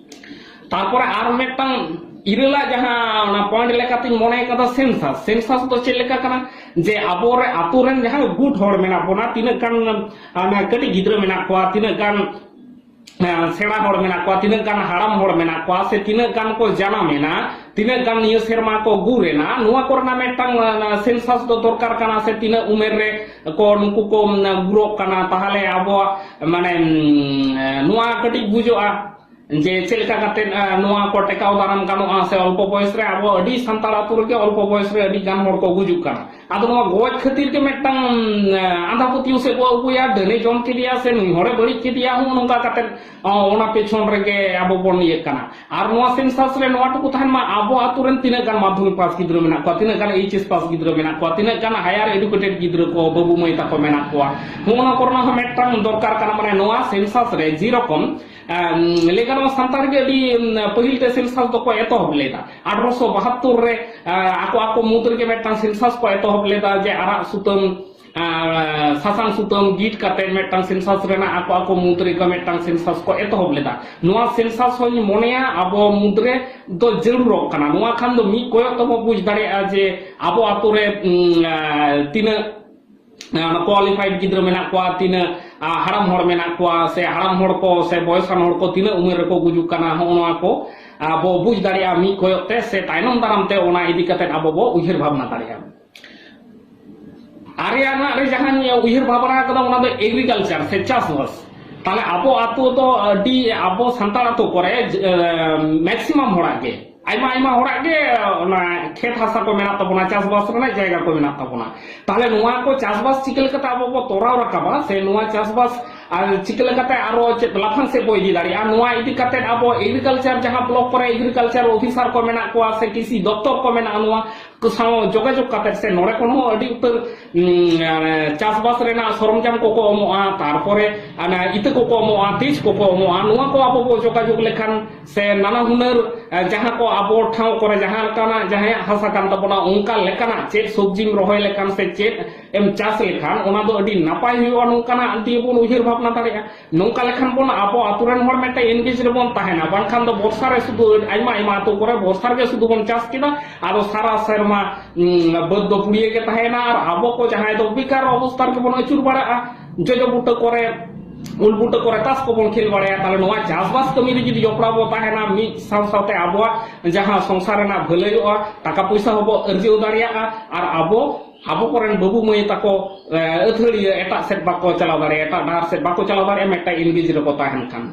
ᱛᱟᱨᱯᱚᱨᱮ ᱟᱨ ᱢᱤᱫᱴᱟᱝ ᱤᱨᱟᱹᱞᱟᱜ ᱡᱟᱦᱟᱸ ᱚᱱᱟ ᱯᱚᱭᱮᱱᱴ ᱞᱮᱠᱟᱛᱤᱧ ᱢᱚᱱᱮ ᱠᱟᱫᱟ, ᱥᱮᱱᱥᱟᱥ᱾ ᱥᱮᱱᱥᱟᱥ ᱫᱚ ᱪᱮᱫ ᱞᱮᱠᱟ ᱠᱟᱱᱟ? ᱡᱮ ᱟᱵᱚᱨᱮ ᱟᱛᱳ ᱨᱮᱱ ᱡᱟᱦᱟᱸ ᱜᱩᱴ ᱦᱚᱲ ᱢᱮᱱᱟᱜ ᱵᱚᱱᱟ, ᱛᱤᱱᱟᱹᱜ ᱜᱟᱱ ᱚᱱᱟ ᱠᱟᱹᱴᱤᱡ ᱜᱤᱫᱽᱨᱟᱹ ᱢᱮᱱᱟᱜ ᱠᱚᱣᱟ, ᱛᱤᱱᱟᱹᱜ ᱜᱟᱱ ᱥᱮᱬᱟ ᱦᱚᱲ ᱢᱮᱱᱟᱜ ᱠᱚᱣᱟ, ᱛᱤᱱᱟᱹᱜ ᱜᱟᱱ ᱦᱟᱲᱟᱢ ᱦᱚᱲ ᱢᱮᱱᱟᱜ ᱠᱚᱣᱟ, ᱥᱮ ᱛᱤᱱᱟᱹᱜ ᱜᱟᱱ ᱠᱚ ᱡᱟᱱᱟᱢ ᱮᱱᱟ, ᱛᱤᱱᱟᱹᱜ ᱜᱟᱱ ᱱᱤᱭᱟᱹ ᱥᱮᱨᱢᱟ ᱠᱚ ᱜᱩᱨ ᱮᱱᱟ, ᱱᱚᱣᱟ ᱠᱚᱨᱮᱱᱟᱜ ᱢᱤᱫᱴᱟᱝ ᱥᱮᱱᱥᱟᱥ ᱫᱚ ᱫᱚᱨᱠᱟᱨ ᱠᱟᱱᱟ᱾ ᱥᱮ ᱛᱤᱱᱟᱹᱜ ᱩᱢᱮᱨ ᱨᱮ ᱠᱚ ᱱᱩᱠᱩ ᱠᱚ ᱜᱩᱨᱚᱜ ᱠᱟᱱᱟ, ᱛᱟᱦᱚᱞᱮ ᱟᱵᱚᱣᱟᱜ ᱢᱟᱱᱮ ᱱᱚᱣᱟ ᱠᱟᱹᱴᱤᱡ ᱵᱩᱡᱚᱜᱼᱟ ᱡᱮ ᱪᱮᱫ ᱞᱮᱠᱟ ᱠᱟᱛᱮ ᱱᱚᱣᱟ ᱠᱚ ᱴᱮᱠᱟᱣ ᱫᱟᱨᱟᱢ ᱜᱟᱱᱚᱜᱼᱟ᱾ ᱥᱮ ᱚᱞᱯᱚ ᱵᱚᱭᱮᱥ ᱨᱮ, ᱟᱵᱚ ᱟᱹᱰᱤ ᱥᱟᱱᱛᱟᱲ ᱟᱹᱛᱩ ᱨᱮᱜᱮ ᱚᱞᱯᱚ ᱵᱚᱭᱮᱥ ᱨᱮ ᱟᱹᱰᱤ ᱜᱟᱱ ᱦᱚᱲ ᱠᱚ ᱜᱩᱡᱩᱜ ᱠᱟᱱᱟ᱾ ᱟᱫᱚ ᱱᱚᱣᱟ ᱜᱚᱡ ᱠᱷᱟᱹᱛᱤᱨ ᱜᱮ ᱢᱤᱫᱴᱟᱝ ᱟᱸᱫᱷᱟ ᱯᱟᱹᱛᱭᱟᱹᱣ ᱥᱮᱫ ᱵᱚ ᱟᱹᱜᱩᱭᱟ, ᱰᱟᱹᱱᱮ ᱡᱚᱢ ᱠᱮᱫᱮᱭᱟ ᱥᱮ ᱱᱩᱭ ᱦᱚᱲᱮ ᱵᱟᱹᱲᱤᱡ ᱠᱮᱫᱮᱭᱟ, ᱦᱚᱸᱜᱼᱚ ᱱᱚᱝᱠᱟ ᱠᱟᱛᱮ ᱚᱱᱟ ᱯᱮᱪᱷᱚᱱ ᱨᱮᱜᱮ ᱟᱵᱚ ᱵᱚᱱ ᱤᱭᱟᱹᱜ ᱠᱟᱱᱟ᱾ ᱟᱨ ᱱᱚᱣᱟ ᱥᱮᱱᱥᱟᱥ ᱨᱮ ᱱᱚᱣᱟ ᱴᱩᱠᱩ ᱛᱟᱦᱮᱱ ᱢᱟ, ᱟᱵᱚ ᱟᱹᱛᱩ ᱨᱮᱱ ᱛᱤᱱᱟᱹᱜ ᱜᱟᱱ ᱢᱟᱫᱽᱫᱷᱚᱢᱤᱠ ᱯᱟᱥ ᱜᱤᱫᱽᱨᱟᱹ ᱢᱮᱱᱟᱜ ᱠᱚᱣᱟ, ᱛᱤᱱᱟᱹᱜ ᱜᱟᱱ ᱮᱭᱤᱪ ᱮᱥ ᱯᱟᱥ ᱜᱤᱫᱽᱨᱟᱹ ᱢᱮᱱᱟᱜ ᱠᱚᱣᱟ, ᱛᱤᱱᱟᱹᱜ ᱜᱟᱱ ᱦᱟᱭᱟᱨ ᱮᱰᱩᱠᱮᱴᱮᱰ ᱜᱤᱫᱽᱨᱟᱹ ᱠᱚ, ᱵᱟᱹᱵᱩ ᱢᱟᱹᱭ ᱛᱟᱠᱚ ᱢᱮᱱᱟᱜ ᱠᱚᱣᱟ, ᱦᱚᱸᱜᱼᱚ ᱱᱚᱣᱟ ᱠᱚᱨᱮᱱᱟᱜ ᱦᱚᱸ ᱢᱤᱫᱴᱟᱝ ᱫᱚᱨᱠᱟᱨ ᱠᱟᱱᱟ᱾ ᱢᱟᱱᱮ ᱱᱚᱣᱟ ᱥᱮᱱᱥᱟᱥ ᱨᱮ ᱡᱮᱨᱚᱠᱚᱢ ᱞᱟᱹᱭ ᱜᱟᱱᱚᱜᱼᱟ, ᱥᱟᱱᱛᱟᱲ ᱜᱮ ᱟᱹᱰᱤ ᱯᱟᱹᱦᱤᱞ ᱛᱮ ᱥᱮᱱᱥᱟᱥ ᱫᱚᱠᱚ ᱮᱛᱚᱦᱚᱵ ᱞᱮᱫᱟ᱾ ᱟᱴᱷᱨᱚᱥᱚ ᱵᱟᱦᱟᱛᱛᱳᱨ ᱨᱮ ᱟᱠᱚ ᱟᱠᱚ ᱢᱩᱫᱽ ᱨᱮᱜᱮ ᱢᱤᱫᱴᱟᱝ ᱥᱮᱱᱥᱟᱥ ᱠᱚ ᱮᱛᱚᱦᱚᱵ ᱞᱮᱫᱟ, ᱡᱮ ᱟᱨᱟᱜ ᱥᱩᱛᱟᱹᱢ ᱥᱟᱥᱟᱝ ᱥᱩᱛᱟᱹᱢ ᱜᱤᱰ ᱠᱟᱛᱮ ᱢᱤᱫᱴᱟᱝ ᱥᱮᱱᱥᱟᱥ ᱨᱮᱱᱟᱜ ᱟᱠᱚ ᱟᱠᱚ ᱢᱩᱫᱽ ᱨᱮᱜᱮ ᱢᱤᱫᱴᱟᱝ ᱥᱮᱱᱥᱟᱥ ᱠᱚ ᱮᱛᱚᱦᱚᱵ ᱞᱮᱫᱟ᱾ ᱱᱚᱣᱟ ᱥᱮᱱᱥᱟᱥ ᱦᱚᱸᱧ ᱢᱚᱱᱮᱭᱟ ᱟᱵᱚ ᱢᱩᱫᱽᱨᱮ ᱫᱚ ᱡᱟᱹᱨᱩᱲᱚᱜ ᱠᱟᱱᱟ᱾ ᱱᱚᱣᱟ ᱠᱷᱟᱱ ᱫᱚ ᱢᱤᱫ ᱠᱚᱭᱚᱜ ᱛᱮᱵᱚ ᱵᱩᱡᱽ ᱫᱟᱲᱮᱭᱟᱜᱼᱟ ᱡᱮ ᱟᱵᱚ ᱟᱛᱳ ᱨᱮ ᱛᱤᱱᱟᱹᱜ ᱠᱳᱣᱟᱞᱤᱯᱷᱟᱭᱤᱰ ᱜᱤᱫᱽᱨᱟᱹ ᱢᱮᱱᱟᱜ ᱠᱚᱣᱟ, ᱛᱤᱱᱟᱹᱜ ᱦᱟᱲᱟᱢ ᱦᱚᱲ ᱢᱮᱱᱟᱜ ᱠᱚᱣᱟ, ᱥᱮ ᱦᱟᱲᱟᱢ ᱦᱚᱲ ᱠᱚ ᱥᱮ ᱵᱚᱭᱚᱥᱟᱱ ᱦᱚᱲ ᱠᱚ ᱛᱤᱱᱟᱹᱜ ᱩᱢᱮᱨ ᱨᱮᱠᱚ ᱜᱩᱡᱩᱜ ᱠᱟᱱᱟ, ᱦᱚᱸᱜᱼᱚ ᱱᱚᱣᱟ ᱠᱚ ᱟᱵᱚ ᱵᱩᱡᱽ ᱫᱟᱲᱮᱭᱟᱜᱼᱟ ᱢᱤᱫ ᱠᱚᱭᱚᱜ ᱛᱮ᱾ ᱥᱮ ᱛᱟᱭᱱᱚᱢ ᱫᱟᱨᱟᱢ ᱛᱮ ᱚᱱᱟ ᱤᱫᱤ ᱠᱟᱛᱮ ᱟᱵᱚ ᱵᱚ ᱩᱭᱦᱟᱹᱨ ᱵᱷᱟᱵᱽᱱᱟ ᱫᱟᱲᱮᱭᱟᱜᱼᱟ᱾ ᱟᱨᱮᱭᱟᱜ ᱨᱮ ᱡᱟᱦᱟᱸᱧ ᱩᱭᱦᱟᱹᱨ ᱵᱷᱟᱵᱽᱱᱟ ᱠᱟᱫᱟ, ᱚᱱᱟ ᱫᱚ ᱮᱜᱽᱨᱤᱠᱟᱞᱪᱟᱨ ᱥᱮ ᱪᱟᱥᱵᱟᱥ᱾ ᱛᱟᱦᱞᱮ ᱟᱵᱚ ᱟᱛᱳ ᱫᱚ ᱟᱹᱰᱤ, ᱟᱵᱚ ᱥᱟᱱᱛᱟᱲ ᱟᱛᱳ ᱠᱚᱨᱮ ᱢᱮᱠᱥᱤᱢᱟᱢ ᱦᱚᱲᱟᱜ ᱜᱮ, ᱟᱭᱢᱟ ᱟᱭᱢᱟ ᱦᱚᱲᱟᱜ ᱜᱮ ᱚᱱᱟ ᱠᱷᱮᱛ ᱦᱟᱥᱟ ᱠᱚ ᱢᱮᱱᱟᱜ ᱛᱟᱵᱚᱱᱟ, ᱪᱟᱥᱵᱟᱥ ᱨᱮᱱᱟᱜ ᱡᱟᱭᱜᱟ ᱠᱚ ᱢᱮᱱᱟᱜ ᱛᱟᱵᱚᱱᱟ᱾ ᱛᱟᱦᱞᱮ ᱱᱚᱣᱟ ᱠᱚ ᱪᱟᱥᱵᱟᱥ ᱪᱤᱠᱟᱹ ᱞᱮᱠᱟᱛᱮ ᱟᱵᱚ ᱵᱚ ᱛᱚᱨᱟᱣ ᱨᱟᱠᱟᱵᱟ, ᱥᱮ ᱱᱚᱣᱟ ᱪᱟᱥᱵᱟᱥ ᱟᱨ ᱪᱤᱠᱟᱹ ᱞᱮᱠᱟᱛᱮ ᱟᱨᱚ ᱪᱮᱫ ᱞᱟᱯᱷᱟᱝ ᱥᱮᱫ ᱵᱚ ᱤᱫᱤ ᱫᱟᱲᱮᱭᱟᱜᱼᱟ, ᱱᱚᱣᱟ ᱤᱫᱤ ᱠᱟᱛᱮ ᱟᱵᱚ ᱮᱜᱽᱨᱤᱠᱟᱞᱪᱟᱨ, ᱡᱟᱦᱟᱸ ᱵᱞᱚᱠ ᱠᱚᱨᱮ ᱮᱜᱽᱨᱤᱠᱟᱞᱪᱟᱨ ᱚᱯᱷᱤᱥᱟᱨ ᱠᱚ ᱢᱮᱱᱟᱜ ᱠᱚᱣᱟ ᱥᱮ ᱠᱨᱤᱥᱤ ᱫᱚᱯᱛᱚᱨ ᱠᱚ ᱢᱮᱱᱟᱜᱼᱟ, ᱱᱚᱣᱟ ᱠᱚ ᱥᱟᱶ ᱡᱳᱜᱟᱡᱳᱜᱽ ᱠᱟᱛᱮ ᱥᱮ ᱱᱚᱰᱮ ᱠᱷᱚᱱ ᱦᱚᱸ ᱟᱹᱰᱤ ᱩᱛᱟᱹᱨ ᱩᱸ, ᱪᱟᱥᱵᱟᱥ ᱨᱮᱱᱟᱜ ᱥᱚᱨᱚᱢᱡᱟᱢ ᱠᱚᱠᱚ ᱮᱢᱚᱜᱼᱟ, ᱛᱟᱨᱯᱚᱨᱮ ᱚᱱᱟ ᱤᱛᱟᱹ ᱠᱚᱠᱚ ᱮᱢᱚᱜᱼᱟ, ᱵᱤᱡᱽ ᱠᱚᱠᱚ ᱮᱢᱚᱜᱼᱟ᱾ ᱱᱚᱣᱟ ᱠᱚ ᱟᱵᱚ ᱵᱚ ᱡᱳᱜᱟᱡᱳᱜᱽ ᱞᱮᱠᱷᱟᱱ ᱥᱮ ᱱᱟᱱᱟ ᱦᱩᱱᱟᱹᱨ, ᱮ, ᱡᱟᱦᱟᱸ ᱠᱚ ᱟᱵᱚ ᱴᱷᱟᱶ ᱠᱚᱨᱮ ᱡᱟᱦᱟᱸ ᱞᱮᱠᱟᱱᱟᱜ ᱡᱟᱦᱟᱸᱭᱟᱜ ᱦᱟᱥᱟ ᱠᱟᱱ ᱛᱟᱵᱚᱱᱟ, ᱚᱱᱠᱟ ᱞᱮᱠᱟᱱᱟᱜ ᱪᱮᱫ ᱥᱚᱵᱽᱡᱤᱢ ᱨᱚᱦᱚᱭ ᱞᱮᱠᱷᱟᱱ ᱥᱮ ᱪᱮᱫ ᱮᱢ ᱪᱟᱥ ᱞᱮᱠᱷᱟᱱ ᱚᱱᱟ ᱫᱚ ᱟᱹᱰᱤ ᱱᱟᱯᱟᱭ ᱦᱩᱭᱩᱜᱼᱟ, ᱱᱚᱝᱠᱟᱱᱟᱜ ᱫᱤᱭᱮ ᱵᱚᱱ ᱩᱭᱦᱟᱹᱨ ᱵᱷᱟᱵᱽᱱᱟ ᱫᱟᱲᱮᱭᱟᱜᱼᱟ᱾ ᱱᱚᱝᱠᱟ ᱞᱮᱠᱷᱟᱱ ᱵᱚᱱ ᱟᱵᱚ ᱟᱛᱳ ᱨᱮᱱ ᱦᱚᱲ ᱢᱤᱫᱴᱮᱱ engage ᱨᱮᱵᱚᱱ ᱛᱟᱦᱮᱱᱟ, ᱵᱟᱝᱠᱷᱟᱱ ᱫᱚ ᱵᱚᱨᱥᱟ ᱨᱮ ᱥᱩᱫᱷᱩ ᱟᱭᱢᱟ ᱟᱭᱢᱟ ᱟᱛᱳ ᱠᱚᱨᱮ ᱵᱚᱨᱥᱟ ᱨᱮᱜᱮ ᱥᱩᱫᱷᱩ ᱵᱚᱱ ᱪᱟᱥ ᱠᱮᱫᱟ, ᱟᱫᱚ ᱥᱟᱨᱟ ᱥᱮᱨᱢᱟ ᱩᱸ, ᱵᱟᱹᱫᱽ ᱫᱚ ᱯᱩᱲᱤᱭᱟᱹ ᱜᱮ ᱛᱟᱦᱮᱱᱟ, ᱟᱨ ᱟᱵᱚ ᱠᱚ ᱡᱟᱦᱟᱸᱭ ᱫᱚ ᱵᱮᱠᱟᱨ ᱚᱵᱚᱥᱛᱟ ᱨᱮᱜᱮ ᱵᱚᱱ ᱟᱹᱪᱩᱨ ᱵᱟᱲᱟᱜᱼᱟ, ᱡᱚᱡᱚ ᱵᱩᱴᱟᱹ ᱠᱚᱨᱮ, ᱩᱞ ᱵᱩᱴᱟᱹ ᱠᱚᱨᱮ ᱛᱟᱥ ᱠᱚᱵᱚᱱ ᱠᱷᱮᱞ ᱵᱟᱲᱟᱭᱟ, ᱛᱟᱦᱞᱮ ᱱᱚᱣᱟ ᱪᱟᱥᱵᱟᱥ ᱠᱟᱹᱢᱤ ᱨᱮ ᱡᱩᱫᱤ ᱡᱚᱯᱲᱟᱣ ᱵᱚ ᱛᱟᱦᱮᱱᱟ, ᱢᱤᱫ ᱥᱟᱶ ᱥᱟᱶᱛᱮ ᱟᱵᱚᱣᱟᱜ ᱡᱟᱦᱟᱸ ᱥᱚᱝᱥᱟᱨ ᱨᱮᱱᱟᱜ ᱵᱷᱟᱹᱞᱟᱹᱭᱚᱜᱼᱟ, ᱴᱟᱠᱟ ᱯᱚᱭᱥᱟ ᱦᱚᱸᱵᱚ ᱟᱨᱡᱟᱣ ᱫᱟᱲᱮᱭᱟᱜᱼᱟ, ᱟᱨ ᱟᱵᱚ ᱟᱵᱚ ᱠᱚᱨᱮᱱ ᱵᱟᱹᱵᱩ ᱢᱟᱹᱭ ᱛᱟᱠᱚ, ᱮ, ᱟᱹᱛᱷᱟᱹᱲᱤᱭᱟᱹ ᱮᱴᱟᱜ ᱥᱮᱫ ᱵᱟᱠᱚ ᱪᱟᱞᱟᱣ ᱫᱟᱲᱮᱭᱟᱜᱼᱟ, ᱮᱴᱟᱜ ᱰᱟᱦᱟᱨ ᱥᱮᱫ ᱵᱟᱠᱚ ᱪᱟᱞᱟᱣ ᱫᱟᱲᱮᱭᱟᱜᱼᱟ, ᱢᱤᱫᱴᱟᱝ engage ᱨᱮᱠᱚ ᱛᱟᱦᱮᱱ ᱠᱷᱟᱱ᱾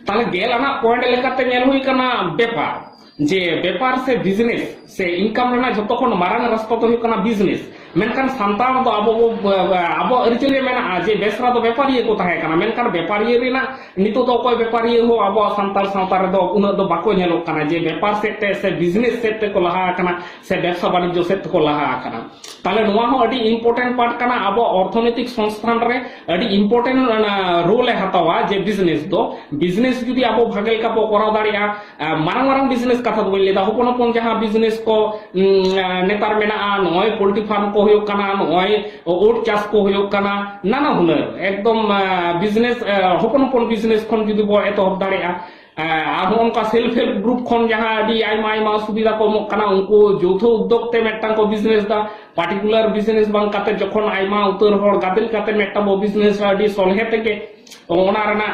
ᱛᱟᱦᱞᱮ ᱜᱮᱞ ᱟᱱᱟᱜ point ᱞᱮᱠᱟᱛᱮ ᱧᱮᱞ ᱦᱩᱭ ᱠᱟᱱᱟ ᱵᱮᱯᱟᱨ, ᱡᱮ ᱵᱮᱯᱟᱨ ᱥᱮ business ᱥᱮ income ᱨᱮᱱᱟᱜ ᱡᱷᱚᱛᱚ ᱠᱷᱚᱱ ᱢᱟᱨᱟᱝ ᱨᱟᱥᱛᱟ ᱫᱚ ᱦᱩᱭᱩᱜ ᱠᱟᱱᱟ business᱾ ᱢᱮᱱᱠᱷᱟᱱ ᱥᱟᱱᱛᱟᱲ ᱫᱚ ᱟᱵᱚ ᱵᱚ, ᱟᱵᱚ ᱟᱹᱨᱤᱪᱟᱹᱞᱤ ᱨᱮ ᱢᱮᱱᱟᱜᱼᱟ ᱡᱮ ᱵᱮᱥᱨᱟ ᱫᱚ ᱵᱮᱯᱟᱨᱤᱭᱟᱹ ᱠᱚ ᱛᱟᱦᱮᱸ ᱠᱟᱱᱟ, ᱢᱮᱱᱠᱷᱟᱱ ᱵᱮᱯᱟᱨᱤᱭᱟᱹ ᱨᱮᱱᱟᱜ ᱱᱤᱛᱚᱜ ᱫᱚ ᱚᱠᱚᱭ ᱵᱮᱯᱟᱨᱤᱭᱟᱹ ᱦᱚᱸ ᱟᱵᱚᱣᱟᱜ ᱥᱟᱱᱛᱟᱲ ᱥᱟᱶᱛᱟ ᱨᱮᱫᱚ ᱩᱱᱟᱹᱜ ᱫᱚ ᱵᱟᱠᱚ ᱧᱮᱞᱚᱜ ᱠᱟᱱᱟ ᱡᱮ ᱵᱮᱯᱟᱨ ᱥᱮᱫ ᱛᱮ ᱥᱮ business ᱥᱮᱫ ᱛᱮᱠᱚ ᱞᱟᱦᱟ ᱟᱠᱟᱱᱟ ᱥᱮ ᱵᱮᱵᱽᱥᱟ ᱵᱟᱱᱤᱡᱽᱡᱚ ᱥᱮᱫ ᱛᱮᱠᱚ ᱞᱟᱦᱟ ᱟᱠᱟᱱᱟ᱾ ᱛᱟᱦᱞᱮ ᱱᱚᱣᱟ ᱦᱚᱸ ᱟᱹᱰᱤ important part ᱠᱟᱱᱟ ᱟᱵᱚᱣᱟᱜ ᱚᱨᱛᱷᱚᱱᱳᱭᱛᱤᱠ ᱥᱚᱝᱥᱛᱷᱟᱱ ᱨᱮ, ᱟᱹᱰᱤ important ᱚᱱᱟ role ᱮ ᱦᱟᱛᱟᱣᱟ ᱡᱮ business ᱫᱚ, business ᱡᱩᱫᱤ ᱟᱵᱚ ᱵᱷᱟᱜᱮ ᱞᱮᱠᱟ ᱵᱚ ᱠᱚᱨᱟᱣ ᱫᱟᱲᱮᱭᱟᱜᱼᱟ, ᱟᱸ, ᱢᱟᱨᱟᱝ ᱢᱟᱨᱟᱝ business ᱠᱟᱛᱷᱟ ᱫᱚ ᱵᱟᱹᱧ ᱞᱟᱹᱭᱫᱟ, ᱦᱚᱯᱚᱱ ᱦᱚᱯᱚᱱ ᱡᱟᱦᱟᱸ business ᱠᱚ, ᱩᱸ, ᱟᱸ, ᱱᱮᱛᱟᱨ ᱢᱮᱱᱟᱜᱼᱟ, ᱱᱚᱜᱼᱚᱭ poultry farm ᱠᱚ ᱦᱩᱭᱩᱜ ᱠᱟᱱᱟ, ᱱᱚᱜᱼᱚᱭ ᱳᱴ ᱪᱟᱥ ᱠᱚ ᱦᱩᱭᱩᱜ ᱠᱟᱱᱟ, ᱱᱟᱱᱟ ᱦᱩᱱᱟᱹᱨ ᱮᱠᱫᱚᱢ, ᱟᱸ, business, ᱟᱸ, ᱦᱚᱯᱚᱱ ᱦᱚᱯᱚᱱ business ᱠᱷᱚᱱ ᱡᱩᱫᱤ ᱵᱚ ᱮᱛᱚᱦᱚᱵ ᱫᱟᱲᱮᱭᱟᱜᱼᱟ, ᱟᱨ ᱦᱚᱸ ᱚᱱᱠᱟ self help group ᱠᱷᱚᱱ ᱡᱟᱦᱟᱸ ᱟᱹᱰᱤ ᱟᱭᱢᱟ ᱟᱭᱢᱟ ᱥᱩᱵᱤᱫᱷᱟ ᱠᱚ ᱮᱢᱚᱜ ᱠᱟᱱᱟ, ᱩᱱᱠᱩ ᱡᱳᱣᱛᱷᱚ ᱩᱫᱽᱫᱳᱜᱽ ᱛᱮ ᱢᱤᱫᱴᱟᱝ ᱠᱚ business ᱫᱟ, particular business ᱵᱟᱝ ᱠᱟᱛᱮ ᱡᱚᱠᱷᱚᱱ ᱟᱭᱢᱟ ᱩᱛᱟᱹᱨ ᱦᱚᱲ ᱜᱟᱫᱮᱞ ᱠᱟᱛᱮ ᱢᱤᱫᱴᱟᱝ ᱵᱚ business ᱟᱹᱰᱤ ᱥᱚᱞᱦᱮ ᱛᱮᱜᱮ ᱚᱱᱟ ᱨᱮᱱᱟᱜ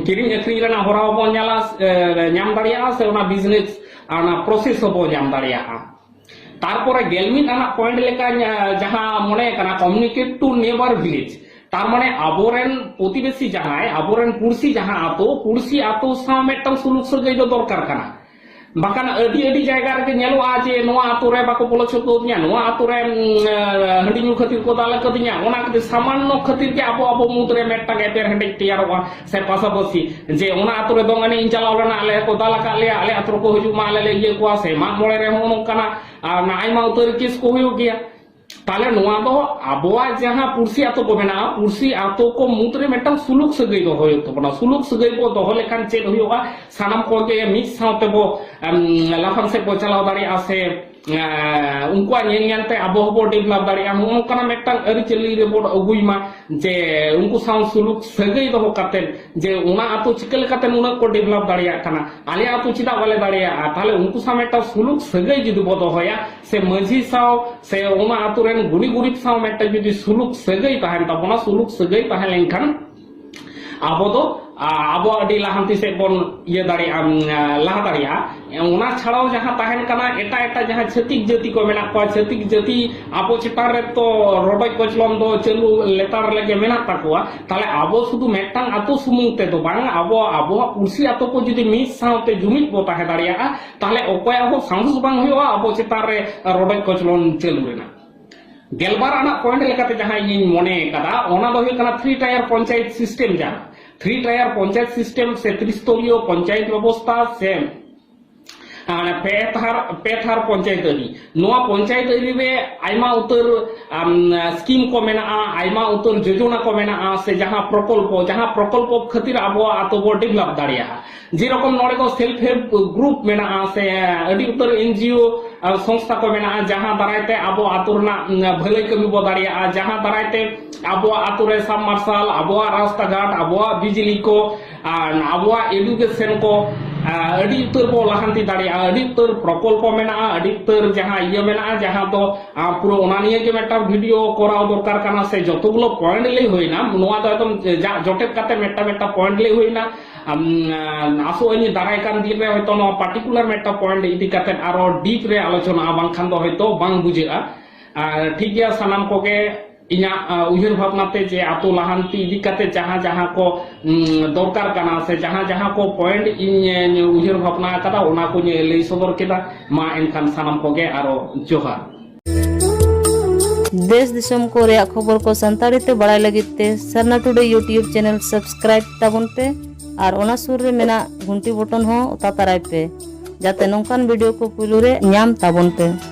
ᱠᱤᱨᱤᱧ ᱟᱹᱠᱷᱨᱤᱧ ᱨᱮᱱᱟᱜ ᱦᱚᱨᱟ ᱦᱚᱸᱵᱚᱱ ᱧᱟᱞᱟ, ᱮ, ᱧᱟᱢ ᱫᱟᱲᱮᱭᱟᱜᱼᱟ, ᱥᱮ ᱚᱱᱟ business, ᱚᱱᱟ process ᱦᱚᱸᱵᱚᱱ ᱧᱟᱢ ᱫᱟᱲᱮᱭᱟᱜᱼᱟ᱾ ᱛᱟᱨᱯᱚᱨᱮ ᱜᱮᱞ ᱢᱤᱫ ᱟᱱᱟᱜ point ᱞᱮᱠᱟ ᱧᱟ-, ᱡᱟᱦᱟᱸ ᱢᱚᱱᱮ ᱠᱟᱱᱟ communicate to neighbor village, ᱛᱟᱨ ᱢᱟᱱᱮ ᱟᱵᱚᱨᱮᱱ ᱯᱨᱚᱛᱤᱵᱮᱥᱤ ᱡᱟᱦᱟᱸᱭ, ᱟᱵᱚᱨᱮᱱ ᱯᱩᱲᱥᱤ ᱡᱟᱦᱟᱸ ᱟᱛᱳ, ᱯᱩᱲᱥᱤ ᱟᱛᱳ ᱥᱟᱶ ᱢᱤᱫᱴᱟᱝ ᱥᱩᱞᱩᱠ ᱥᱟᱹᱜᱟᱹᱭ ᱫᱚ ᱫᱚᱨᱠᱟᱨ ᱠᱟᱱᱟ᱾ ᱵᱟᱠᱷᱟᱱ ᱟᱹᱰᱤ ᱟᱹᱰᱤ ᱡᱟᱭᱜᱟ ᱨᱮᱜᱮ ᱧᱮᱞᱚᱜᱼᱟ ᱡᱮ ᱱᱚᱣᱟ ᱟᱛᱳ ᱨᱮ ᱵᱟᱠᱚ ᱵᱚᱞᱚ ᱦᱚᱪᱚ ᱠᱟᱣᱫᱤᱧᱟ, ᱱᱚᱣᱟ ᱟᱛᱳ ᱨᱮ, ᱩᱸ, ᱦᱟᱺᱰᱤ ᱧᱩ ᱠᱷᱟᱹᱛᱤᱨ ᱠᱚ ᱫᱟᱞ ᱟᱠᱟᱫᱤᱧᱟ, ᱚᱱᱟ ᱠᱷᱟᱹᱛᱤᱨ ᱥᱟᱢᱟᱱᱱᱚ ᱠᱷᱟᱹᱛᱤᱨ ᱜᱮ ᱟᱵᱚ ᱟᱵᱚ ᱢᱩᱫᱽ ᱨᱮ ᱢᱤᱫᱴᱟᱝ ᱮᱯᱮᱨ ᱦᱮᱸᱰᱮᱡ ᱛᱮᱭᱟᱨᱚᱜᱼᱟ᱾ ᱥᱮ ᱯᱟᱥᱟᱯᱟᱥᱤ ᱡᱮ ᱚᱱᱟ ᱟᱛᱳ ᱨᱮ ᱫᱚᱝ ᱮᱱᱮᱡ ᱤᱧ ᱪᱟᱞᱟᱣ ᱞᱮᱱᱟ, ᱟᱞᱮ ᱠᱚ ᱫᱟᱞ ᱟᱠᱟᱫ ᱞᱮᱭᱟ, ᱟᱞᱮ ᱟᱛᱳ ᱨᱮᱠᱚ ᱦᱤᱡᱩᱜ ᱢᱟ, ᱟᱞᱮ ᱞᱮ ᱤᱭᱟᱹ ᱠᱚᱣᱟ, ᱥᱮ ᱢᱟᱜ ᱢᱚᱬᱮ ᱨᱮᱦᱚᱸ ᱱᱚᱝᱠᱟᱱᱟᱜ, ᱟᱨ ᱚᱱᱟ ᱟᱭᱢᱟ ᱩᱛᱟᱹᱨ case ᱠᱚ ᱦᱩᱭᱩᱜ ᱜᱮᱭᱟ᱾ ᱛᱟᱦᱞᱮ ᱱᱚᱣᱟ ᱫᱚ ᱟᱵᱚᱣᱟᱜ ᱡᱟᱦᱟᱸ ᱯᱩᱲᱥᱤ ᱟᱛᱳ ᱠᱚ ᱢᱮᱱᱟᱜᱼᱟ, ᱯᱩᱲᱥᱤ ᱟᱛᱳ ᱠᱚ ᱢᱩᱫᱽ ᱨᱮ ᱢᱤᱫᱴᱟᱝ ᱥᱩᱞᱩᱠ ᱥᱟᱹᱜᱟᱹᱭ ᱫᱚᱦᱚ ᱦᱩᱭᱩᱜ ᱛᱟᱵᱚᱱᱟ᱾ ᱥᱩᱞᱩᱠ ᱥᱟᱹᱜᱟᱹᱭ ᱵᱚ ᱫᱚᱦᱚ ᱞᱮᱠᱷᱟᱱ ᱪᱮᱫ ᱦᱩᱭᱩᱜᱼᱟ? ᱥᱟᱱᱟᱢ ᱠᱚᱜᱮ ᱢᱤᱫ ᱥᱟᱶ ᱛᱮᱵᱚ, ᱮᱢ, ᱞᱟᱯᱷᱟᱝ ᱥᱮᱫ ᱵᱚ ᱪᱟᱞᱟᱣ ᱫᱟᱲᱮᱭᱟᱜᱼᱟ, ᱥᱮ ᱮᱸ, ᱩᱱᱠᱩᱣᱟᱜ ᱧᱮᱞ ᱧᱮᱞ ᱛᱮ ᱟᱵᱚ ᱦᱚᱸᱵᱚ develop ᱫᱟᱲᱮᱭᱟᱜᱼᱟ᱾ ᱱᱚᱜᱼᱚ ᱱᱚᱝᱠᱟᱱᱟᱜ ᱢᱤᱫᱴᱟᱝ ᱟᱹᱨᱤᱪᱟᱹᱞᱤ ᱨᱮᱵᱚ ᱟᱹᱜᱩᱭ ᱢᱟ, ᱡᱮ ᱩᱱᱠᱩ ᱥᱟᱶ ᱥᱩᱞᱩᱠ ᱥᱟᱹᱜᱟᱹᱭ ᱫᱚᱦᱚ ᱠᱟᱛᱮ, ᱡᱮ ᱚᱱᱟ ᱟᱹᱛᱩ ᱪᱤᱠᱟᱹ ᱞᱮᱠᱟᱛᱮ ᱱᱩᱱᱟᱹᱜ ᱠᱚ develop ᱫᱟᱲᱮᱭᱟᱜ ᱠᱟᱱᱟ, ᱟᱞᱮ ᱟᱹᱛᱩ ᱪᱮᱫᱟᱜ ᱵᱟᱞᱮ ᱫᱟᱲᱮᱭᱟᱜᱼᱟ? ᱛᱟᱦᱞᱮ ᱩᱱᱠᱩ ᱥᱟᱶ ᱢᱤᱫᱴᱟᱝ ᱥᱩᱞᱩᱠ ᱥᱟᱹᱜᱟᱹᱭ ᱡᱩᱫᱤ ᱵᱚ ᱫᱚᱦᱚᱭᱟ, ᱥᱮ ᱢᱟᱹᱡᱷᱤ ᱥᱟᱶ ᱥᱮ ᱚᱱᱟ ᱟᱹᱛᱩ ᱨᱮᱱ ᱜᱩᱱᱤ ᱜᱩᱨᱤᱵ ᱥᱟᱶ ᱢᱤᱫᱴᱟᱝ ᱡᱩᱫᱤ ᱥᱩᱞᱩᱠ ᱥᱟᱹᱜᱟᱹᱭ ᱛᱟᱦᱮᱱ ᱛᱟᱵᱚᱱᱟ, ᱥᱩᱞᱩᱠ ᱥᱟᱹᱜᱟᱹᱭ ᱛᱟᱦᱮᱸ ᱞᱮᱱᱠᱷᱟᱱ ᱟᱵᱚ ᱫᱚ, ᱟ, ᱟᱵᱚ ᱟᱹᱰᱤ ᱞᱟᱦᱟᱱᱛᱤ ᱥᱮᱫ ᱵᱚᱱ ᱤᱭᱟᱹ ᱫᱟᱲᱮᱭᱟᱜᱼᱟ, ᱩᱢ, ᱟ, ᱞᱟᱦᱟ ᱫᱟᱲᱮᱭᱟᱜᱼᱟ᱾ ᱚᱱᱟ ᱪᱷᱟᱲᱟᱣ ᱡᱟᱦᱟᱸ ᱛᱟᱦᱮᱱ ᱠᱟᱱᱟ, ᱮᱴᱟᱜ ᱮᱴᱟᱜ ᱡᱟᱦᱟᱸ ᱪᱷᱟᱹᱛᱤᱠ ᱡᱟᱹᱛᱤ ᱠᱚ ᱢᱮᱱᱟᱜ ᱠᱚᱣᱟ, ᱪᱷᱟᱹᱛᱤᱠ ᱡᱟᱹᱛᱤ ᱟᱵᱚ ᱪᱮᱛᱟᱱ ᱨᱮ ᱛᱚ ᱨᱚᱰᱚᱡ ᱠᱚᱪᱞᱚᱱ ᱫᱚ ᱪᱟᱹᱞᱩ ᱞᱮᱛᱟᱲ ᱨᱮᱜᱮ ᱢᱮᱱᱟᱜ ᱛᱟᱠᱚᱣᱟ᱾ ᱛᱟᱦᱞᱮ ᱟᱵᱚ ᱥᱩᱫᱷᱩ ᱢᱤᱫᱴᱟᱝ ᱟᱹᱛᱩ ᱥᱩᱢᱩᱝ ᱛᱮᱫᱚ ᱵᱟᱝ, ᱟᱵᱚ ᱟᱵᱚᱣᱟᱜ ᱯᱩᱲᱥᱤ ᱟᱹᱛᱩ ᱠᱚ ᱡᱩᱫᱤ ᱢᱤᱫ ᱥᱟᱶᱛᱮ ᱡᱩᱢᱤᱫ ᱵᱚ ᱛᱟᱦᱮᱸ ᱫᱟᱲᱮᱭᱟᱜᱼᱟ, ᱛᱟᱦᱞᱮ ᱚᱠᱚᱭᱟᱜ ᱦᱚᱸ ᱥᱟᱦᱚᱥ ᱵᱟᱝ ᱦᱩᱭᱩᱜᱼᱟ ᱟᱵᱚ ᱪᱮᱛᱟᱱ ᱨᱮ ᱨᱚᱰᱚᱡ ᱠᱚᱪᱞᱚᱱ ᱪᱟᱹᱞᱩ ᱨᱮᱱᱟᱜ᱾ ᱜᱮᱞᱵᱟᱨ ᱟᱱᱟᱜ point ᱞᱮᱠᱟᱛᱮ ᱡᱟᱦᱟᱸ ᱤᱧᱤᱧ ᱢᱚᱱᱮ ᱠᱟᱫᱟ, ᱚᱱᱟ ᱫᱚ ᱦᱩᱭᱩᱜ ᱠᱟᱱᱟ three tier ᱯᱚᱧᱪᱟᱭᱮᱛ system᱾ ᱡᱟᱦᱟᱸ three tier ᱯᱚᱧᱪᱟᱭᱮᱛ system ᱥᱮ ᱛᱨᱤᱥᱛᱚᱨᱤᱭᱚ ᱯᱚᱧᱪᱟᱭᱮᱛ ᱵᱮᱵᱚᱥᱛᱷᱟ ᱥᱮ, ᱟ, ᱯᱮ ᱛᱷᱟᱨ, ᱯᱮ ᱛᱷᱟᱨ ᱯᱚᱧᱪᱟᱭᱮᱛ ᱟᱹᱨᱤ, ᱱᱚᱣᱟ ᱯᱚᱧᱪᱟᱭᱮᱛ ᱟᱹᱨᱤ ᱨᱮ ᱟᱭᱢᱟ ᱩᱛᱟᱹᱨ, ᱟᱢ, scheme ᱠᱚ ᱢᱮᱱᱟᱜᱼᱟ, ᱟᱭᱢᱟ ᱩᱛᱟᱹᱨ ᱡᱳᱡᱚᱱᱟ ᱠᱚ ᱢᱮᱱᱟᱜᱼᱟ, ᱥᱮ ᱡᱟᱦᱟᱸ ᱯᱨᱚᱠᱚᱞᱯᱚ, ᱡᱟᱦᱟᱸ ᱯᱨᱚᱠᱚᱞᱯᱚ ᱠᱷᱟᱹᱛᱤᱨ ᱟᱵᱚᱣᱟᱜ ᱟᱛᱳ ᱵᱚ develop ᱫᱟᱲᱮᱭᱟᱜᱼᱟ᱾ ᱡᱮᱨᱚᱠᱚᱢ ᱱᱚᱰᱮ ᱫᱚ self help group ᱢᱮᱱᱟᱜᱼᱟ, ᱥᱮ ᱟᱹᱰᱤ ᱩᱛᱟᱹᱨ NGO, ᱟ, ᱥᱚᱝᱥᱛᱷᱟ ᱠᱚ ᱢᱮᱱᱟᱜᱼᱟ, ᱡᱟᱦᱟᱸ ᱫᱟᱨᱟᱭ ᱛᱮ ᱟᱵᱚ ᱟᱛᱳ ᱨᱮᱱᱟᱜ, ᱩᱢ, ᱵᱷᱟᱹᱞᱟᱹᱭ ᱠᱟᱹᱢᱤ ᱵᱚ ᱫᱟᱲᱮᱭᱟᱜᱼᱟ, ᱡᱟᱦᱟᱸ ᱫᱟᱨᱟᱭ ᱛᱮ ᱟᱵᱚᱣᱟᱜ ᱟᱛᱳ ᱨᱮ submersible, ᱟᱵᱚᱣᱟᱜ ᱨᱟᱥᱛᱟ ᱜᱷᱟᱴ, ᱟᱵᱚᱣᱟᱜ ᱵᱤᱡᱽᱞᱤ ᱠᱚ, ᱟᱨ ᱟᱵᱚᱣᱟᱜ education ᱠᱚ, ᱟ, ᱟᱹᱰᱤ ᱩᱛᱟᱹᱨ ᱵᱚ ᱞᱟᱦᱟᱱᱛᱤ ᱫᱟᱲᱮᱭᱟᱜᱼᱟ, ᱟᱹᱰᱤ ᱩᱛᱟᱹᱨ ᱯᱨᱚᱠᱚᱞᱯᱚ ᱢᱮᱱᱟᱜᱼᱟ, ᱟᱹᱰᱤ ᱩᱛᱟᱹᱨ ᱡᱟᱦᱟᱸ ᱤᱭᱟᱹ ᱢᱮᱱᱟᱜᱼᱟ, ᱡᱟᱦᱟᱸ ᱫᱚ, ᱟ, ᱯᱩᱨᱟᱹ ᱚᱱᱟ ᱱᱤᱭᱮ ᱜᱮ ᱢᱤᱫᱴᱟᱝ video ᱠᱚᱨᱟᱣ ᱫᱚᱨᱠᱟᱨ ᱠᱟᱱᱟ, ᱥᱮ ᱡᱚᱛᱚ ᱜᱩᱞᱳ point ᱞᱟᱹᱭ ᱦᱩᱭᱱᱟ, ᱱᱚᱣᱟ ᱫᱚ ᱮᱠᱫᱚᱢ ᱡᱟ ᱡᱚᱴᱮᱫ ᱠᱟᱛᱮ ᱢᱤᱫᱴᱟᱝ ᱢᱤᱫᱴᱟᱝ point ᱞᱟᱹᱭ ᱦᱩᱭᱱᱟ᱾ ᱟᱢ, ᱟ, ᱟᱥᱚᱜ ᱟᱹᱧ ᱫᱟᱨᱟᱭ ᱠᱟᱱ ᱫᱤᱱ ᱨᱮ ᱦᱚᱭᱛᱳ ᱱᱚᱣᱟ particular ᱢᱤᱫᱴᱟᱝ point ᱤᱫᱤ ᱠᱟᱛᱮ ᱟᱨᱚ deep ᱨᱮ ᱟᱞᱳᱪᱚᱱᱟᱜᱼᱟ, ᱵᱟᱝᱠᱷᱟᱱ ᱫᱚ ᱦᱚᱭᱛᱳ ᱵᱟᱝ ᱵᱩᱡᱷᱟᱹᱜᱼᱟ᱾ ᱟᱨ ᱴᱷᱤᱠ ᱜᱮᱭᱟ, ᱥᱟᱱᱟᱢ ᱠᱚᱜᱮ ᱤᱧᱟᱹᱜ, ᱟ, ᱩᱭᱦᱟᱹᱨ ᱵᱷᱟᱵᱽᱱᱟ ᱛᱮ ᱡᱮ ᱟᱛᱳ ᱞᱟᱦᱟᱱᱛᱤ ᱤᱫᱤ ᱠᱟᱛᱮ ᱡᱟᱦᱟᱸ ᱡᱟᱦᱟᱸ ᱠᱚ, ᱩᱢ, ᱫᱚᱨᱠᱟᱨ ᱠᱟᱱᱟ, ᱥᱮ ᱡᱟᱦᱟᱸ ᱡᱟᱦᱟᱸ ᱠᱚ point ᱤᱧ, ᱮ, ᱩᱭᱦᱟᱹᱨ ᱵᱷᱟᱵᱽᱱᱟ ᱟᱠᱟᱫᱟ, ᱚᱱᱟ ᱠᱚᱧ ᱞᱟᱹᱭ ᱥᱚᱫᱚᱨ ᱠᱮᱫᱟ᱾ ᱢᱟ ᱮᱱᱠᱷᱟᱱ ᱥᱟᱱᱟᱢ ᱠᱚᱜᱮ ᱟᱨᱚ ᱡᱚᱦᱟᱨ᱾ ᱫᱮᱥ ᱫᱤᱥᱚᱢ ᱠᱚ ᱨᱮᱭᱟᱜ ᱠᱷᱚᱵᱚᱨ ᱠᱚ ᱥᱟᱱᱛᱟᱲᱤ ᱛᱮ ᱵᱟᱲᱟᱭ ᱞᱟᱹᱜᱤᱫ ᱛᱮ ᱥᱟᱨᱱᱟ Today YouTube channel subscribe ᱛᱟᱵᱚᱱ ᱯᱮ ᱟᱨ ᱚᱱᱟ ᱥᱩᱨ ᱨᱮ ᱢᱮᱱᱟᱜ ᱜᱷᱩᱱᱴᱤ button ᱦᱚᱸ ᱚᱛᱟ ᱛᱟᱨᱟᱭ ᱯᱮ, ᱡᱟᱛᱮ ᱱᱚᱝᱠᱟᱱ video ᱠᱚ ᱯᱩᱭᱞᱩ ᱨᱮ ᱧᱟᱢ ᱛᱟᱵᱚᱱ ᱯᱮ᱾